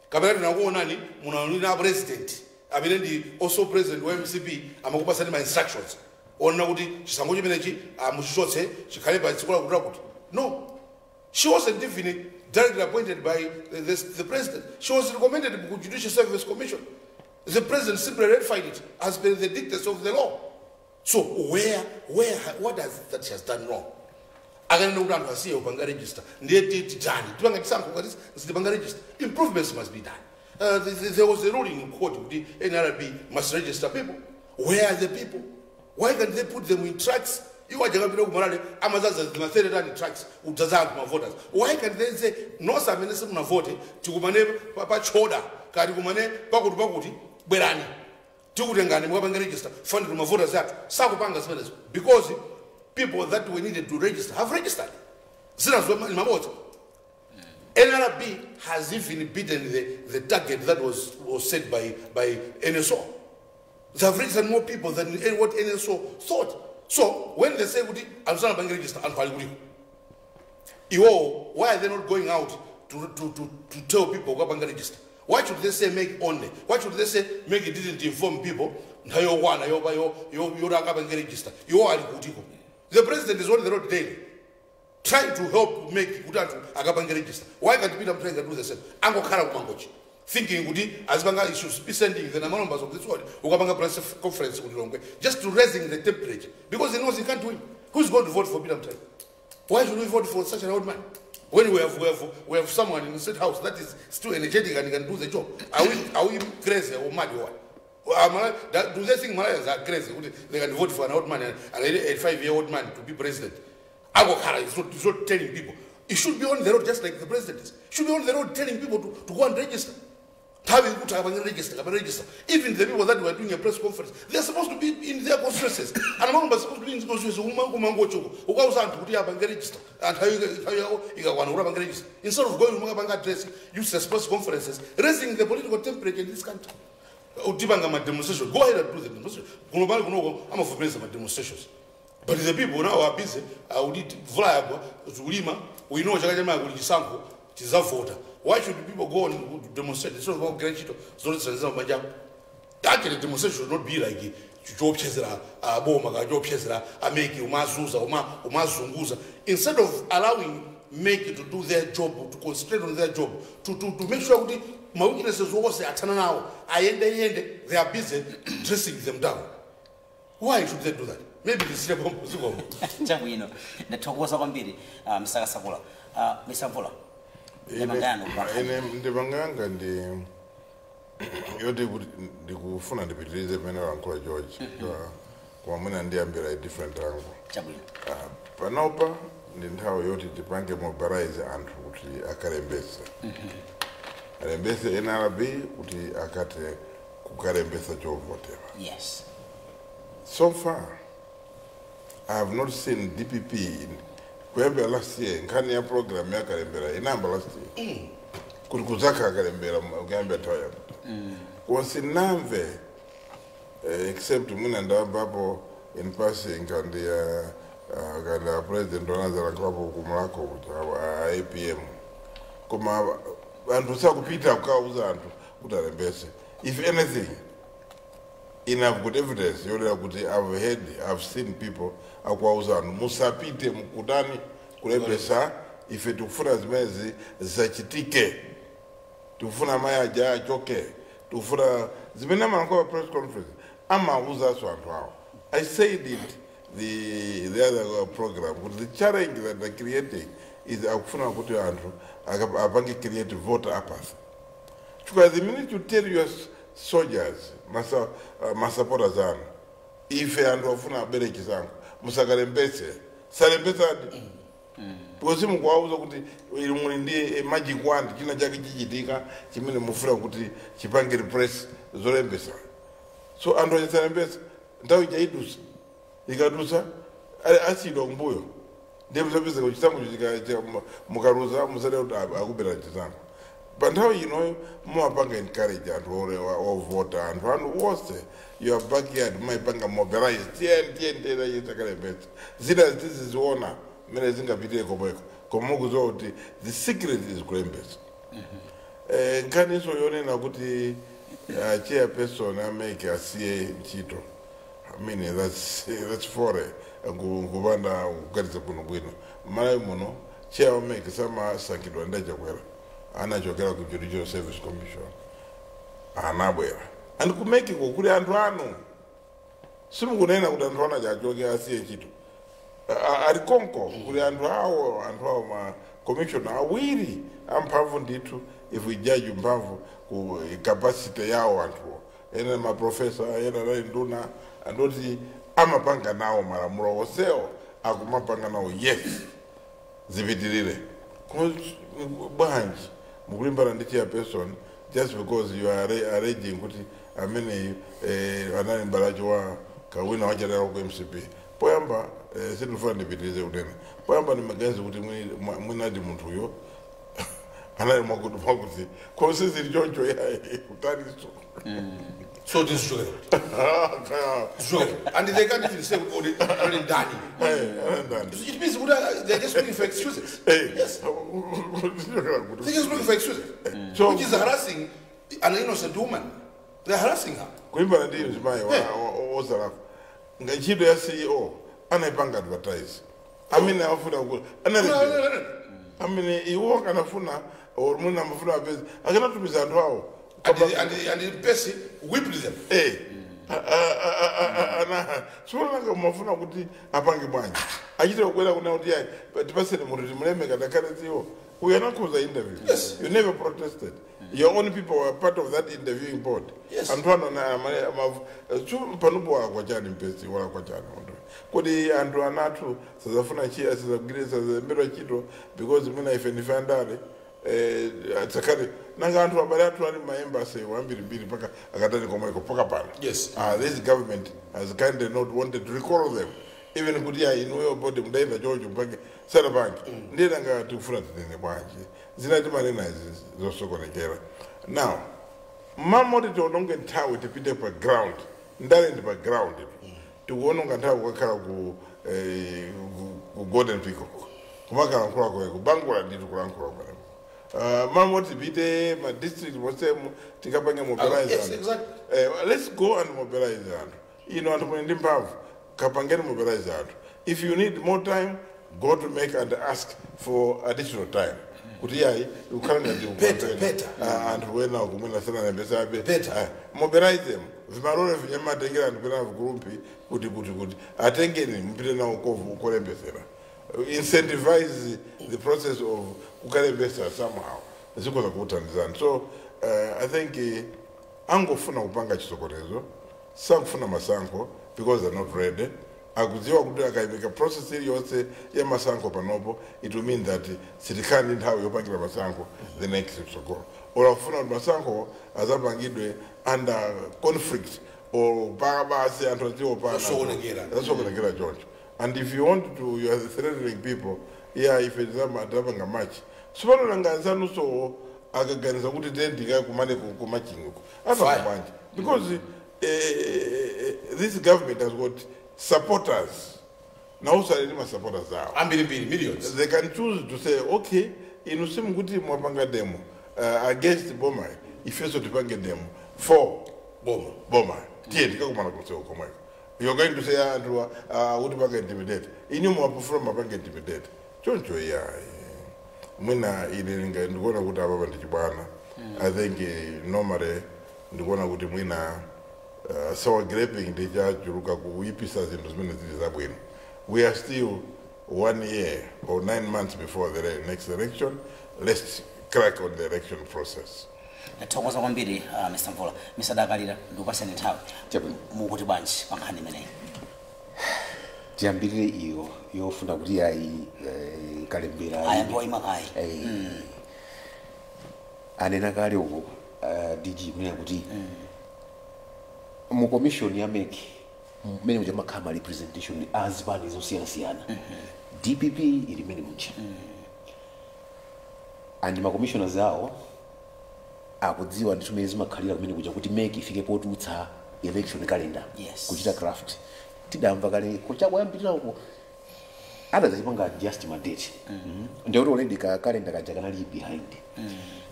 kapena tinakuonani munaonina president amene ndi also president wa MCP amakupasani ma instructions onena kuti chisankho chimenechi muchichotse, chikhale pa tsiku lakuti lakuti"? No, she wasn't even directly appointed by the president. She was recommended to Judicial Service Commission. The president simply ratified it as per the dictates of the law. So where what has that she has done wrong? Akanena kuti anthu asiye kupanga register, ndiye titani? Tipanga chisankho ngati sitipanga register? Improvements must be done. There was a ruling in court kuti NRB must register people. Where are the people? Why can't they put them in trucks? Iwo ajakapita kumalale, amazaza zima 30 trucks udzaza anthu, ma voters. Why can't they say, "Nonse amene simunavote, tikumane pa choda kati kumane pakuti pakuti, bwerani, tikutengani mukapanga register fund to voters athu"? Sakupanga zimenezo because people that we needed to register have registered. Zina ni mabodza. NRB has even beaten the target that was set by NSO. They have registered more people than what NSO thought. So when they say kuti anthu sanapange register, anthu ali kuliko iwo? Why are they not going out to tell people kukapanga register? Why should they say MEC only? Why should they say MEC didn't inform people nthawi yokwana yoti akapange register? Iwo ali kutiko? The president is on the road daily trying to help MEC kuti anthu akapange register. Why can't Peter Mutharika do the same? Angokhala kumangochi thinking kuti azipanga, he should be sending the Namalombas of this world ukapanga press conference kuti Longwe, just to raising the temperature, because he knows he can't win. Who's going to vote for Peter Mutharika? Why should we vote for such an old man when we have someone in the State House that is still energetic and can do the job? Are we crazy or mad or what? Do they think Malawians are crazy? They can vote for an old man, an 85-year-old man to be president? Agokhala is not telling people. He should be on the road just like the president is. He should be on the road telling people to go and register. Nthawi ikuti akapange register, akapange register. Even the people that were doing a press conference, they are supposed to be in their constituencies. And among supposed to be in constituencies, kumangochoko. Ukauza anthu kuti apange register. Anthu nthawi yawo ikakwana kuti apange register. Instead of going mukapanga address useless press conferences, raising the political temperature in this country. Utipanga ma demonstration. Go ahead and do the demonstration. Kuno pali kunoko amavomereza ma demonstrations. But the people now are busy. Audit mvula zulima. We know chaka chamawa kuli chisankho, tizavota. Why should people go and demonstrate? It's not about ntchito zoletsera manja. Actually, demonstration should not be like chiopsezera boma ka chiopsezera a MEC, umazuza, umazunguza, instead of allowing MEC to do their job, to concentrate on their job, to make sure kuti ma weaknesses wonse athana nawo, ayende yende. They are busy dressing them down. Why should they do that? Maybe ndisiye pompo, zikomo. Chabwino, ndathokoza kwambiri, Mr. Kasakula. Mr. Mvula, ndemangano pa Ine ndemanganga ndi yoti kuti ndikufuna ndipitirize pamene walankhula George, koma mwina ndiyambira a different angle. Chabwino. Ah, panopa ndi nthawi yoti tipange mobilize anthu kuti akalembese, alembese NRB kuti akate kukalembesa chovotera. So far I have not seen DPP kuyambira last year. Nkhani ya program yakalembera inayamba last year kuti kuzakha akalembera kuyambira nthawi yakuti konsinamve, except mwina ndamvapo in passing kandi kandi a president wanazalankhulapo kumulako kuti a APM, koma anthu sakupita kukauza anthu kuti alembese. If anything, Ine I've got evidence yonena kuti I've heard, I've seen people akuwauza anthu, musapite mukutani kulembesa, ife tikufuna zimenezi zisachitike, tikufuna amayi aja achoke, tikufuna zimene amalankhula pa press conference, amawuzanso anthu awo. I said it the other program kuti the challenge that they're creating is akufuna kuti anthu apange create voter apathy, because the minute you tell your soldiers, masupporters anu, ife anthu afuna abere chisankho, musakalembetse, salembetsadi, because mukuwauza kuti ili muli ndi magic wand, china chake chichitika chimene mufuna kuti chipange repress zolembesa. So anthu achisalembesa, nthawi ichayidusa, ikadusa asiyidwa kumbuyo, ndiye musapeza chisankho mukaluza, musade kuti akubera chisankho. Pa nthawi inoyo mumapanga encourage anthu ovota, anthu anu onse, your backyard mumayipanga mobilize, tiyeni tiyeni tiyeni achisakalembetsa. Zina tiziziona mmene zingapitire komweko, koma mukuziwa kuti the secret is kulembetsa. Nkhaniso yonena kuti chairperson a MEC asiye ntchito, I mean, that's folly, kupanda kuganiza bwino bwino. Malawi muno chair wa MEC samasankhidwa ndi Achakwera, anachokera ku Judicial Service Commission, anabwera. And ku MEC ko kuli anthu anu, simukunena kuti anthu anu achachoke, asiye ntchito. Ali konko, kuli anthu awo, anthu awo ma commissioner awiri amphamvu ndithu, if we judge mphamvu ku capacity yawo anthuwo, ena maprofesa, ena anali nduna, andoti amapanga nawo malamulo onsewo, akumapanga nawo, yes, zipitirire. Koma bwanji mukulimbana ndi chairperson just because you are alleging kuti ameneyu anali mbalacho wa kawina wachatala ku MCP? Poyamba sindifuna ndipitirize kunena, poyamba ndimaganiza kuti mwinadi munthuyo anali mwakuti mwakuti, koma sizili choncho yayi, kutaliso. So this is sugar. And they can't even say only only Dani. Ndani? It means they're just looking for excuses. Yes. They're just looking for excuses. So Which is harassing an innocent woman. They're harassing her. Kulimbana ndi mzimayi wozalako nga ntchito ya CEO anayipanga advertise, amene amafuna analembera, amene iwo akanafuna or mwina amafuna apeze, akanatumiza anthu awo. And the Mpesi whipped them. Ana simonanga mumafuna kuti apange bwanji? Achite kukwera kuna kuti yayi, tipaseni munthu timulembe kadakhale CEO. Uyu anakhoza interview. You never protested. Your own people were part of that interviewing board. Anthu ano panopo walakwa chani Mpesi? Walakwa chani munthu? Kodi anthu anathu sazafuna chiya, sazagwire, sazalembedwa ntchito because mwina ife ndife andale? Tsakale nanga anthu abale athu ali ma embassy wambirimbiri paka akatani komweko paka pano. This government has kindly not wanted to recall them even kuti ya inuyo body mudaenda chocho mpake sanapange. Ndiye nanga tikufuna tinene bwanji? Zina timanena izi zosokonekera. Now mamoti tiononge nthawi, tipite pa ground, ndale ndi pa ground, tikuononga nthawi kukakhala ku Golden Peacock kumakalankhula kweko, bangula ndithu kulankhula kweneko. Mamoti tipite ma district mosemu tikapange mobilize anthu. Let's go and mobilize anthu. Ino anthu muli ndi mphamvu, kapangeni mobilize anthu. If you need more time, go to MEC and ask for additional time kuti yayi, ikukhala ngati Better, better. Anthu wena kumwena sanalembesabe. Better. Mobilize them. Vimalole vinyamatengera anthu pena vigurumpi kuti atengeni mupite nawo kovu kolembesera. Incentivize the process of kukalembesa somehow, zikhoza kuthandizana. So I think angofuna kupanga chisokonezo, sakufuna masankho because they're not ready. Akudziwa kuti akayimika process iliyonse ya masankho panopo, it will mean that sitikhala ndi nthawi yopangira masankho the next msogolo, or akufuna kuti masankho azapangidwe under conflict or basi anthu aziopana. Zosokonekera. Zasokonekera choncho. And if you want to, you are threatening people, yeah, ife tizapanga march. Sipano nanga anzanuso akaganiza kuti tendika kumane kumachinguko Fine. apanga, because this government has got supporters, nawuso ali ndi ma supporters awo. Ambirimbiri, millions. They can choose to say, okay, inu simukuti mwapanga demo against boma, ifeso tipange demo for boma. Boma. Tiye tikakumana kumsewu komweko. You're going to say anthu kuti panga intimidate. Inu mwapufuna mapanga intimidate. Choncho iyayi, mwina ine ndikuona kuti apapa ndichibwana. I think normally ndikuona kuti mwina sour graping ndichachuluka kuyipisa zinthu zimene zili zabwino. We are still one year or 9 months before the next election. Let's crack on the election process. Ndathokoza kwambiri, Mr Mvula. Mr Dakalira, ndikupaseni nthawi. Chabwino. Mukuti bwanji pa nkhani imeneyi? Tiyambirire iyo yofuna kuti ayi, kalembera Ayambe wayima kayi. Anena kale uko DG kunena kuti mu commission ya MEC mmene muja makhala ma representation a zipani zosiyanasiyana, DPP ili mmene muja, and ma commissioners awo akudziwa ndithu mmene zimakhalira kumene kuja kuti MEC ifike potulutsa election calendar, kuchita craft. Tidamva kale kuchakoyambirira uko adadzachipanga adjust ma date, ndikuti already ka calendar kaja kanali behind.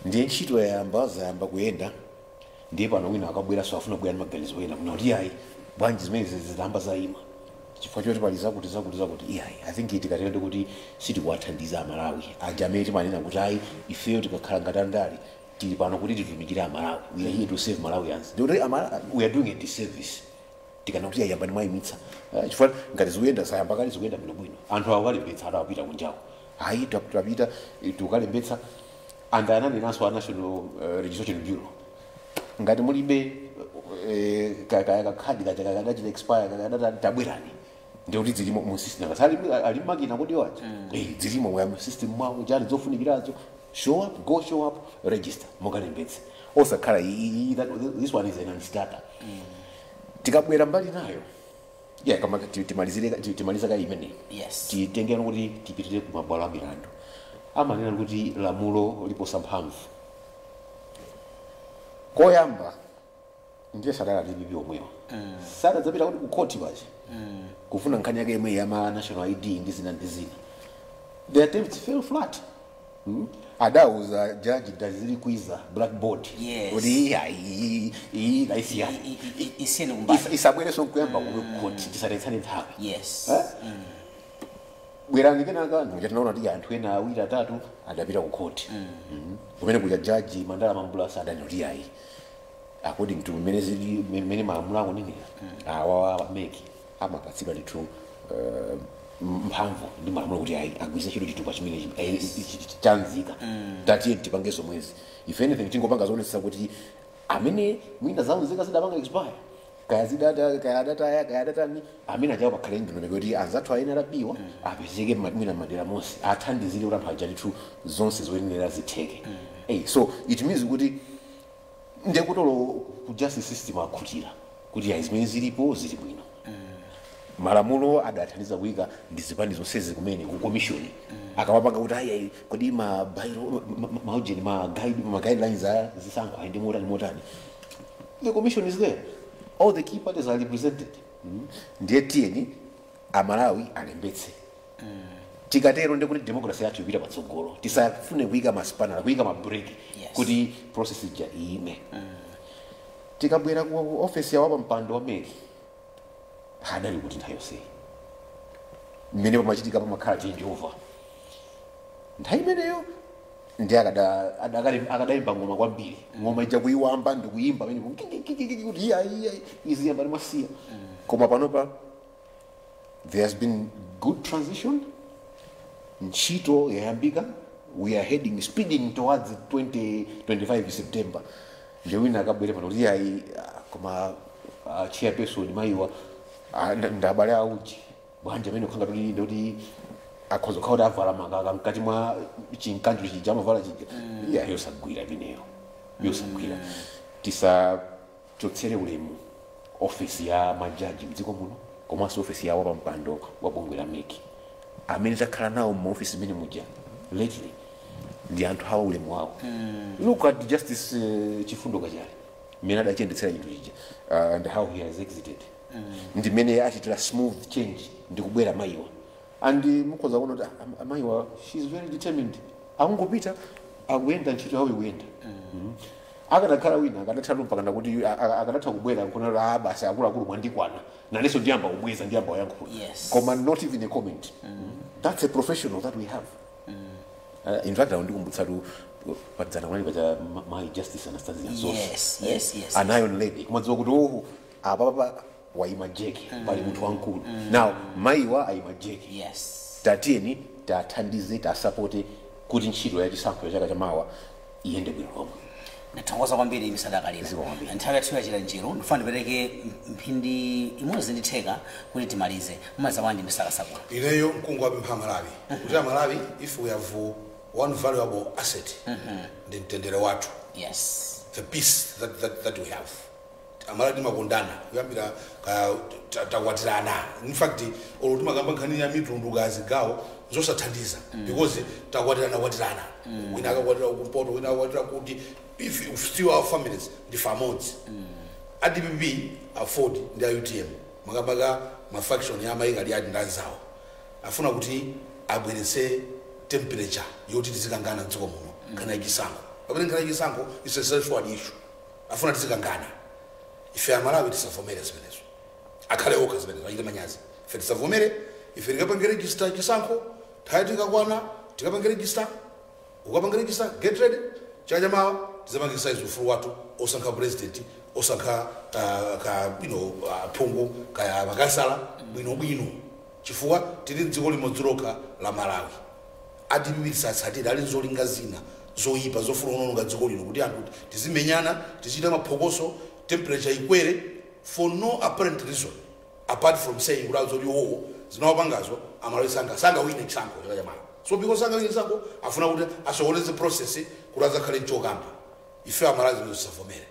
Ndiye ntchito yayamba, zayamba kuyenda. Ndiye pano wina akabweranso afuna kubwera ndi maganizo ena kuna kuti iyayi, bwanji zimene zidamba zayima chifukwa choti pali zakuti zakuti zakuti? Iyayi, I think tikatero kuti sitikuwathandiza Amalawi aja amene timanena kuti ayi, ifeyo tikakhala ngati andale tili pano kuti titumikire Amalawi, we are here to save Malawians. Ndikuti we are doing a disservice tikana kuti ayamba mwayimitsa. Chifukwa ngati zikuyenda, zayamba kale, zikuyenda bwinobwino, anthu awo kalembetsa, adawapita kunjawo, ayi, tapita tukalembetsa. And ananenanso a National Registration Bureau, ngati mulibe kakhadi kaja kakadachita expire, kakadata, tabwerani, ndikuti zilimo mu system. Akati ali makina kodi waja, zilimo mu system mwawo chani zofunikirazo. Show up, go show up, register, mukalembetse, osakhala this one is a non-starter. Tikabwera mbali nayo, yeah, kama timalizire timaliza ka imeneyi, titengeni kuti tipitire ku mabwalo a milandu. Amanena kuti lamulo liposa mphamvu. Koyamba ndiye sadala DPP omwewa sadadzapita kuti kukhoti paja kufuna nkhani yake imwe ya ma national ID ndi zina ndi zina. The attempt fell flat. Adauza jaji dazili kwiza blackboard kuti iya, iyi kaisiyana. Isiyeni kumbali. Isabwereso nkuyamba kumwe kukhoti, tisatetsane nthawi. Yes. Bwerani kenaka nja tinaona kuti anthu ena awiri atatu adapita ku khoti. Kumene kuja jaji Mandala Mambulasa adanoti ayi, according to mmene zili, mmene malamulo akunenera, awa MEC amapatsidwa ndithu mphamvu ndi malamulo kuti ayi, agwiritse ntchito chitupa chimene chanzika. Tatiye tipange zomwezi. If anything, tingopanga zoonetsetsa kuti amene mwina zawo nzika zidapanga expire, kaya zidata, kaya adataya, kaya adatani, amene ajawo pakhale ndondomeko kuti anzathu aene alapiwa apezeke mwina madera monse, athandizire kuti anthu aja ndithu zonse zoyenera zitheke. So it means kuti ndekutolo ku justice system akhutira kuti ayi, zimene zilipo zili bwino, malamulo adathandiza kuyika ndi zipani zonsezi kumene ku commission. Akamapanga kuti ayi ayi, kodi ma bylaw, maujeni, ma guide, ma guidelines a zisankho ayende motani motani, the commission is there, all the key parties are represented. Ndiye tiyeni Amalawi alembetse. Tikatero ndi kuti democracy yathu ipita patsogolo. Tisafune kuyika masipanala, kuyika ma brake kuti process ija iyime. Tikabwera ku office yawo, pa mpando wa MEC adali kuti nthawi yonseyi mmene pamachitika pamakhala change over nthawi imeneyo, ndi akadayimba ngoma kwambiri, ngoma ija kuyiwamba ndikuyimba pamene kuti iya iya, izi yamba mwasiya. Koma panopa there has been good transition, ntchito yayambika, we are heading, speeding towards 2025 September. Ndi wina akabwere pano kuti ayi, koma chairperson mayiwa ndabale auji bwanji amene kukhanga kuti ndikuti akhoza kukhala kuti avala makaka mkati mwa chinkanjo chija amavala chija. Iya, yosagwira imeneyo, yosagwira. Tisachotsere ulemu ofisi ya majaji mdziko muno, komanso ofisi yawo pa mpando wa bungwe la MEC. Amene takhala nawo muofisi imene muja lately ndi anthu awa ulemu wawo. Look at Justice Chifundo Kachali, mmene adachiyendetsera chinthu chija and how he has exited, ndi mmene achitira smooth change ndikubwera mayiwa. And mukhoza kuona kuti amayiwa, she is very determined, akungopita, akuyenda, ntchito yawo ikuyenda. Akanakhala wina akanatha mpakana kuti akanatha kubwera nkunena, "Ah, basi akuluakulu mwandikwana, nanenso ndiyamba kubweza, ndiyamba kuyankhula." Koma not even a comment. That's a professional that we have. In fact, ndikumbutsa padzana kunali pacha my Justice Anastasia Sosa. Yes. An iron lady, kumadziwa kuti oh, apapa waima jeki, pali munthu wamkulu. Now mayiwa ayima jeki. Tatiyeni tathandize, tasapote kuti ntchito yachisankho ya chaka chamawa iyende bwino lomwe. Ndathokoza kwambiri, misadakalira. Zikomo kwambiri. Nthawi yathu yachita njiru. Ndifuna ndipereke mphindi imodzi ndi theka kuti timalize. Mumaza wanji, misakasakula? Ineyo mkungu wapempha Malawi kuti Amalawi, if we have one valuable asset, ndi mtendere wathu, the peace that we have. Amalawi timakondana kuyambira takwatirana. In fact, olo timakamba nkhani ya mitundu kazigawo, zosathandiza, because takwatirana kwatirana, wina akakwatira kumpoto, wina akakwatira kuti, if still our families ndife amodzi. A DPP, AFORD ndi a UTM, makambaka mafaction ya amayika ali ati ndanzawo, afuna kuti abweretse temperature yoti tizikangana mdziko muno nkhani yachisankho, pamene nkhani yachisankho is a straightforward issue. Afuna tizikangana. Ife Amalawi tisavomere zimenezo. Akhale okha zimenezo, achite manyazi. Ife tisavomere. Ife tikapange register chisankho, nthawi tikakwana tikapange register. Ukapanga register, get ready, chaka chamawa tizapange exercise ufulu wathu osankha president, osankha ka phungu kaya makasala bwinobwino, chifukwa tili mdziko limodzi lokha la Malawi. A DPP tisatsatire, ali zolinga zina zoyipa zofuna kuononga dziko lino, kuti anthu tizimenyana, tizichita maphokoso, temperature ikwere for no apparent reason apart from saying kuti azoti owo zinawapangazo Amalawi sangawine chisankho chaka chamawa. So because sangawine chisankho, afuna kuti asokoneze process kuti azakhale mchokamba. Ife Amalawi zimene tisavomere.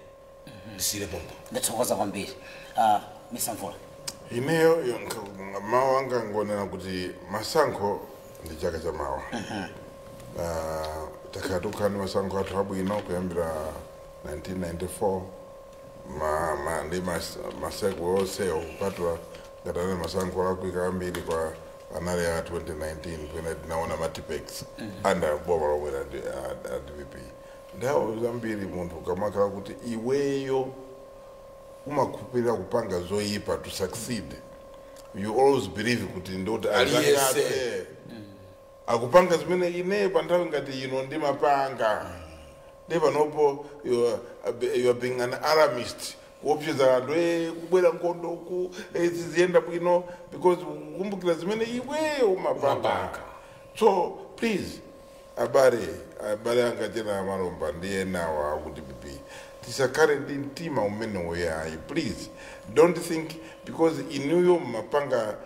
Ndisiyire pompo. Ndathokoza kwambiri. Mr Mvula. Ineyo mawu anga ngonena kuti masankho ndi chaka cha mawa. Takhala tikukhala ndi masankho athu abwino kuyambira 1994, ndi maseko onse okupatula ngati anali masankho alakwika ambiri kwa anali a 2019, pene tinaona ma Tipp-Ex under boma lomwe la a DPP. Nthawi zambiri munthu ukamakhala kuti iweyo umakhulupirira kupanga zoyipa to succeed, you always believe kuti ndoti Aliyese. azangate akupanga zimene ine pa nthawi ngati ino ndimapanga. Ndi panopo you are being an alarmist, kuopseza anthu, kubwera nkhondo uku, ziziyenda bwino, because kukumbukira zimene iweyo umapanga. Umapanga. So please, abale anga chena Malomba ndi enawa aku DPP, tisakhale ndi mtima umenewo yayi. Please don't think because inuyo mapanga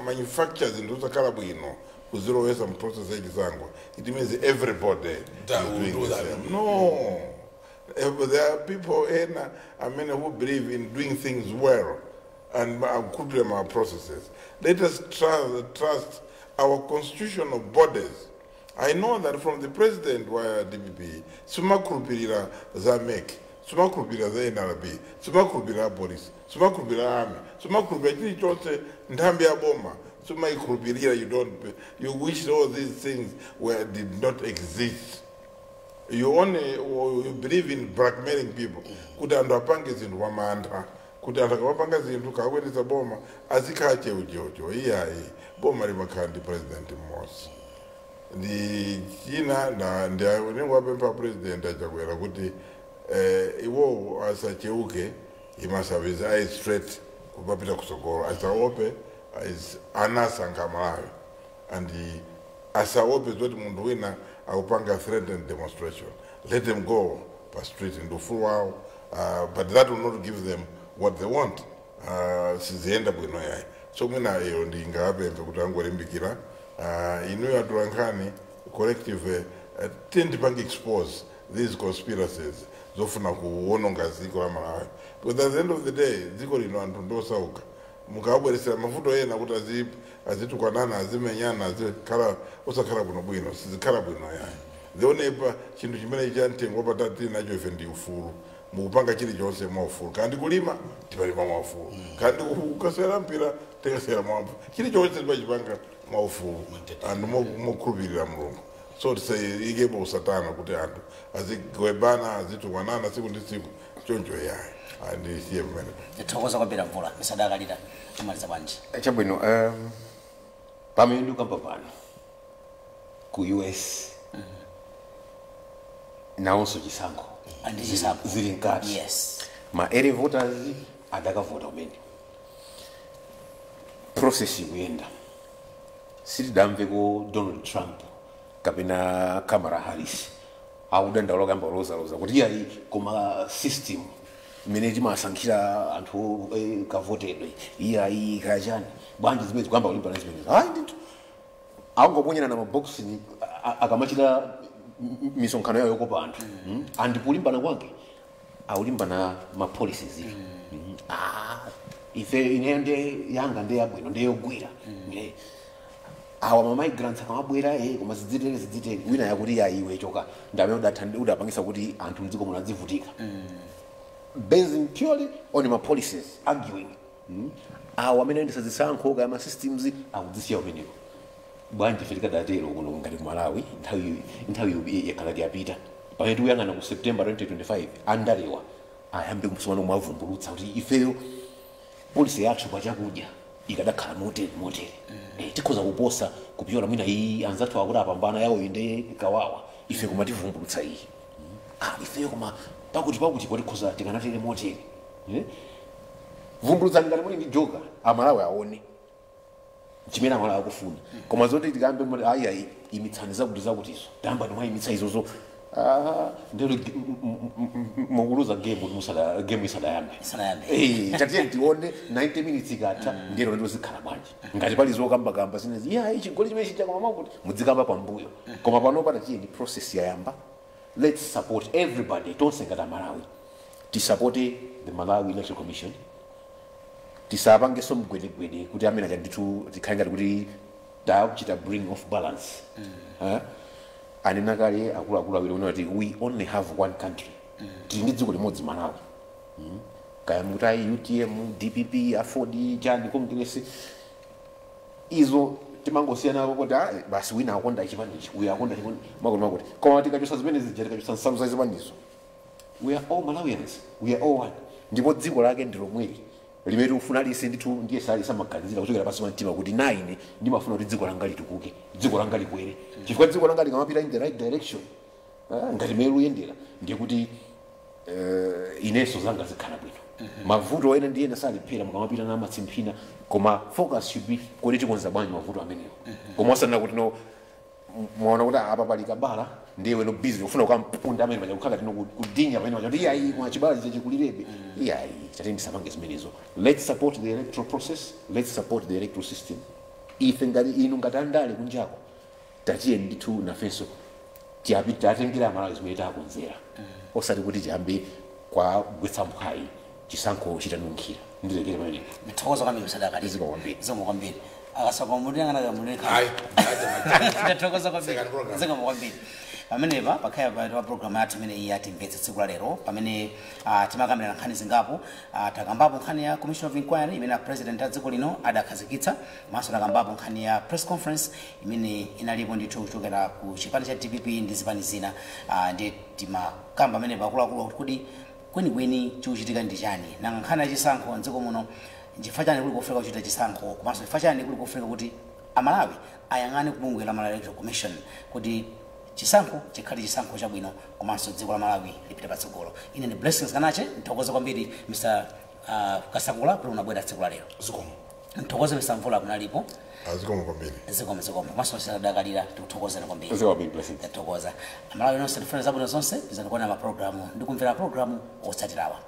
manufacture zinthu zosakhala bwino kuzilowesa mu process yachisankho, it means everybody That is will doing do the that. same. No. There are people ena amene who believe in doing things well and akukhulupirira ma processes. Let us trust our constitutional bodies. I know that from the president wa DPP, simakhulupirira za MEC, simakhulupirira za NRB, simakhulupirira police, simakhulupirira army, simakhulupirira chilichonse nthambi ya boma simayikhulupirira. You don't, you wish all these things did not exist. You only, you believe in blackmailing people kuti anthu apange zinthu kwamantha, kuti anthu akamapanga zinthu kakwetesa boma azikhala cheucheucho. Iyayi, boma limakhala ndi president mmodzi. Ndi china ndingowapempha president aChakwera kuti iwowo asacheuke. He must have his eyes straight kumapita kusogolo, asaope. Anasankha Malawi and asaope zoti munthu wina akupanga threatened demonstration. Let them go pa street, ndi ufulu wawo, but that will not give them what they want. Siziyenda bwino yayi. So mwina iyo ndingawapemphe kuti angolimbikira. Inuyo atolankhani collective, tipange expose these conspiracies zofuna kuwononga dziko la Malawi, because at the end of the day dziko lino anthu ndosauka. Mukawabweresera mavuto ena kuti azitukwanana, azimenyana, azikhala osakhala bwinobwino, sizikhala bwino yayi. Zionepa chinthu chimene cha mtengo wapatali tili nacho ife ndi ufulu. Mukupanga chilichonse mwaufulu, kandi kulima timalima mwaufulu, kandi kukasera mpira tikasera mwaufulu, chilichonse timachipanga mwaufulu and mokhulupirira Mulungu. So tisaikepo usatana kuti anthu azigwebana, azitukwanana tsiku ndi tsiku choncho, yayi, andisiye pamenepo. Tithokoza kwambiri Mvula. Misadakalira, amaliza bwanji? Chabwino, pamene ndikamba pano ku US nawonso chisankho Andi chisankho. Zili mkati. Ma early voters adakavota kumene, process ikuyenda. Sitidamveko Donald Trump kapena Kamala Harris akudandaula kamba lozaloza kuti iyayi, koma system imene timasankhira anthu kavotedwe iyayi, kachani bwanji zimene zikuyamba kulimbana zimenezo. Ayi ndithu, angoponyerana maboxing akamachita misonkhano yawo yokopa anthu. And kulimbana kwake aulimbana ma policies ife. Ah, ife ineyo ndiye yanga ndiye yabwino, ndiye yogwira. Awa ma migrants akamabwera, koma zidzitere zidzitere, wina yakuti ya iwe choka, ndamene udapangisa kuti anthu mdziko muno adzivutika, basing purely on ma policies arguing. Awa amene ayendesa zisankho kaya ma systems akudzisiya umeneko. Bwanji ife tikadatero kuno ngati ku Malawi? Nthawi yakhala yapita pamene tikuyang'ana ku September 2025. Andalewa ayambe kumsomano kumavumbulutsa kuti ifeyo policy yathu pachakudya ikadakhala motere motere, tikhoza kuposa kupyola mwina iyi anzathu akuti apambana yawo inde kawawa, ife koma tivumbulutsa iyi. Ah, ifeyo koma pakuti pakuti potikhoza tikanatere motere. Vumbulutsani ngati muli ndi joka, Amalawi aone chimene Amalawi akufuna. Koma zoti tikambe moti ayi ayi, imitsani zakuti zakutizo, tamba ndimwayimitsa izozo, ndero mukuluza game musada game isadayambe. Isadayambe. Tatiye tione 90 minutes ikatha, ndero ndiro zikhala bwanji. Ngati pali zokambakamba zinezi, iya, chigoli chimene chija koma makuti mudzikamba pambuyo. Koma pano patatiye ndi process yayamba, let's support everybody, tonse ngati Amalawi tisapote the Malawi Electoral Commission. Tisapangenso mgwedegwede kuti amene aja ndithu tikhale ngati kuti takuchita bring off balance. Eh? Anena kale akuluakulu awiri kuti we only have one country, tili ndi dziko limodzi, Malawi. Kaya mukuti ayi UTM, DPP, AFORD, chani, Congress, izo timangosiyana kuti ah, basi wina akonda chipanichi, uyu akonda chipani makuti makuti. Koma tikachosa zimene zija, tikachosa nsalu za zipanizo, we are all Malawians, we are all one. Ndipo dziko lake ndi lomweli limene tikufuna lise ndithu. Ndiye sali samaganizira kuchokera pansi pa mtima kuti naine ndimafuna kuti dziko langa litukuke, dziko langa likwere, chifukwa dziko langa likamapita in the right direction, ngati mmene luyendera, ndiye kuti inenso zanga zikhala bwino. Mavuto ena ndi ena saliphera mukamapita na matsimphina, koma focus should be kodi tikonza bwanji mavuto amenewo. Koma osanena kuti no, mwaona kuti apa pali kabala, ndiye weno busy ufuna kukampunda amene paja, kukhala tino kudinya pamene paja kuti iyayi, koma chibala chija chikulirebe. Iyayi, tatiyeni tisapange zimenezo. Let's support the electoral process, let's support the electoral system. Ife ngati inu ngati andale kunjako, tatiye ndithu nafenso tiyatengera Amalawi zimene takonzera, osati kuti tiyambe kwagwetsa mphwayi chisankho chitanunkhira. Ndilekere pamenepo. Ndithokoza kwambiri, Msadakali. Zikomo kwambiri. Zikomo kwambiri. Akasaka mutiyang'ana mulekha. Ayi. Ndathokoza kwambiri. Second program. Zikomo kwambiri. Pamenepa pakhala pa program yathu imene iyi yatimvetse tsiku la lero, pamene timakambirana nkhani zingapo. Takambapo nkhani ya commission of inquiry imene president a dziko lino adakhazikitsa, komanso takambapo nkhani ya press conference imene inalipo ndithu kuchokera ku chipani cha DPP ndi zipani zina. Ndi timakamba amene akuluakulu kuti kodi kwenikweni chikuchitika ndi chani, nanga nkhani ya chisankho mdziko muno, nchifukwa chani kuli kofunika kuchita chisankho, komanso chifukwa chani kuli kofunika kuti Amalawi ayang'ane kubungwe la Malawi Electoral Commission kuti chisankho chikhale chisankho chabwino komanso dziko la Malawi lipite patsogolo. Ine ndi Blessings Kanache. Nthokoze kwambiri Mr Kasakula kuti unabwera tsiku la lero. Zikomo. Nthokoze Mr Mvula kunalipo. Azikomo kwambiri. Zikomo, zikomo. Komanso Sadakalira, tikuthokozeni kwambiri. Zikomo kwambiri, Blessings. Tathokoza. Amalawi nonse, ndifuna zabwino zonse. Tizandikuona mapulogalamu ndi kumvera pulogalamu otsatirawa.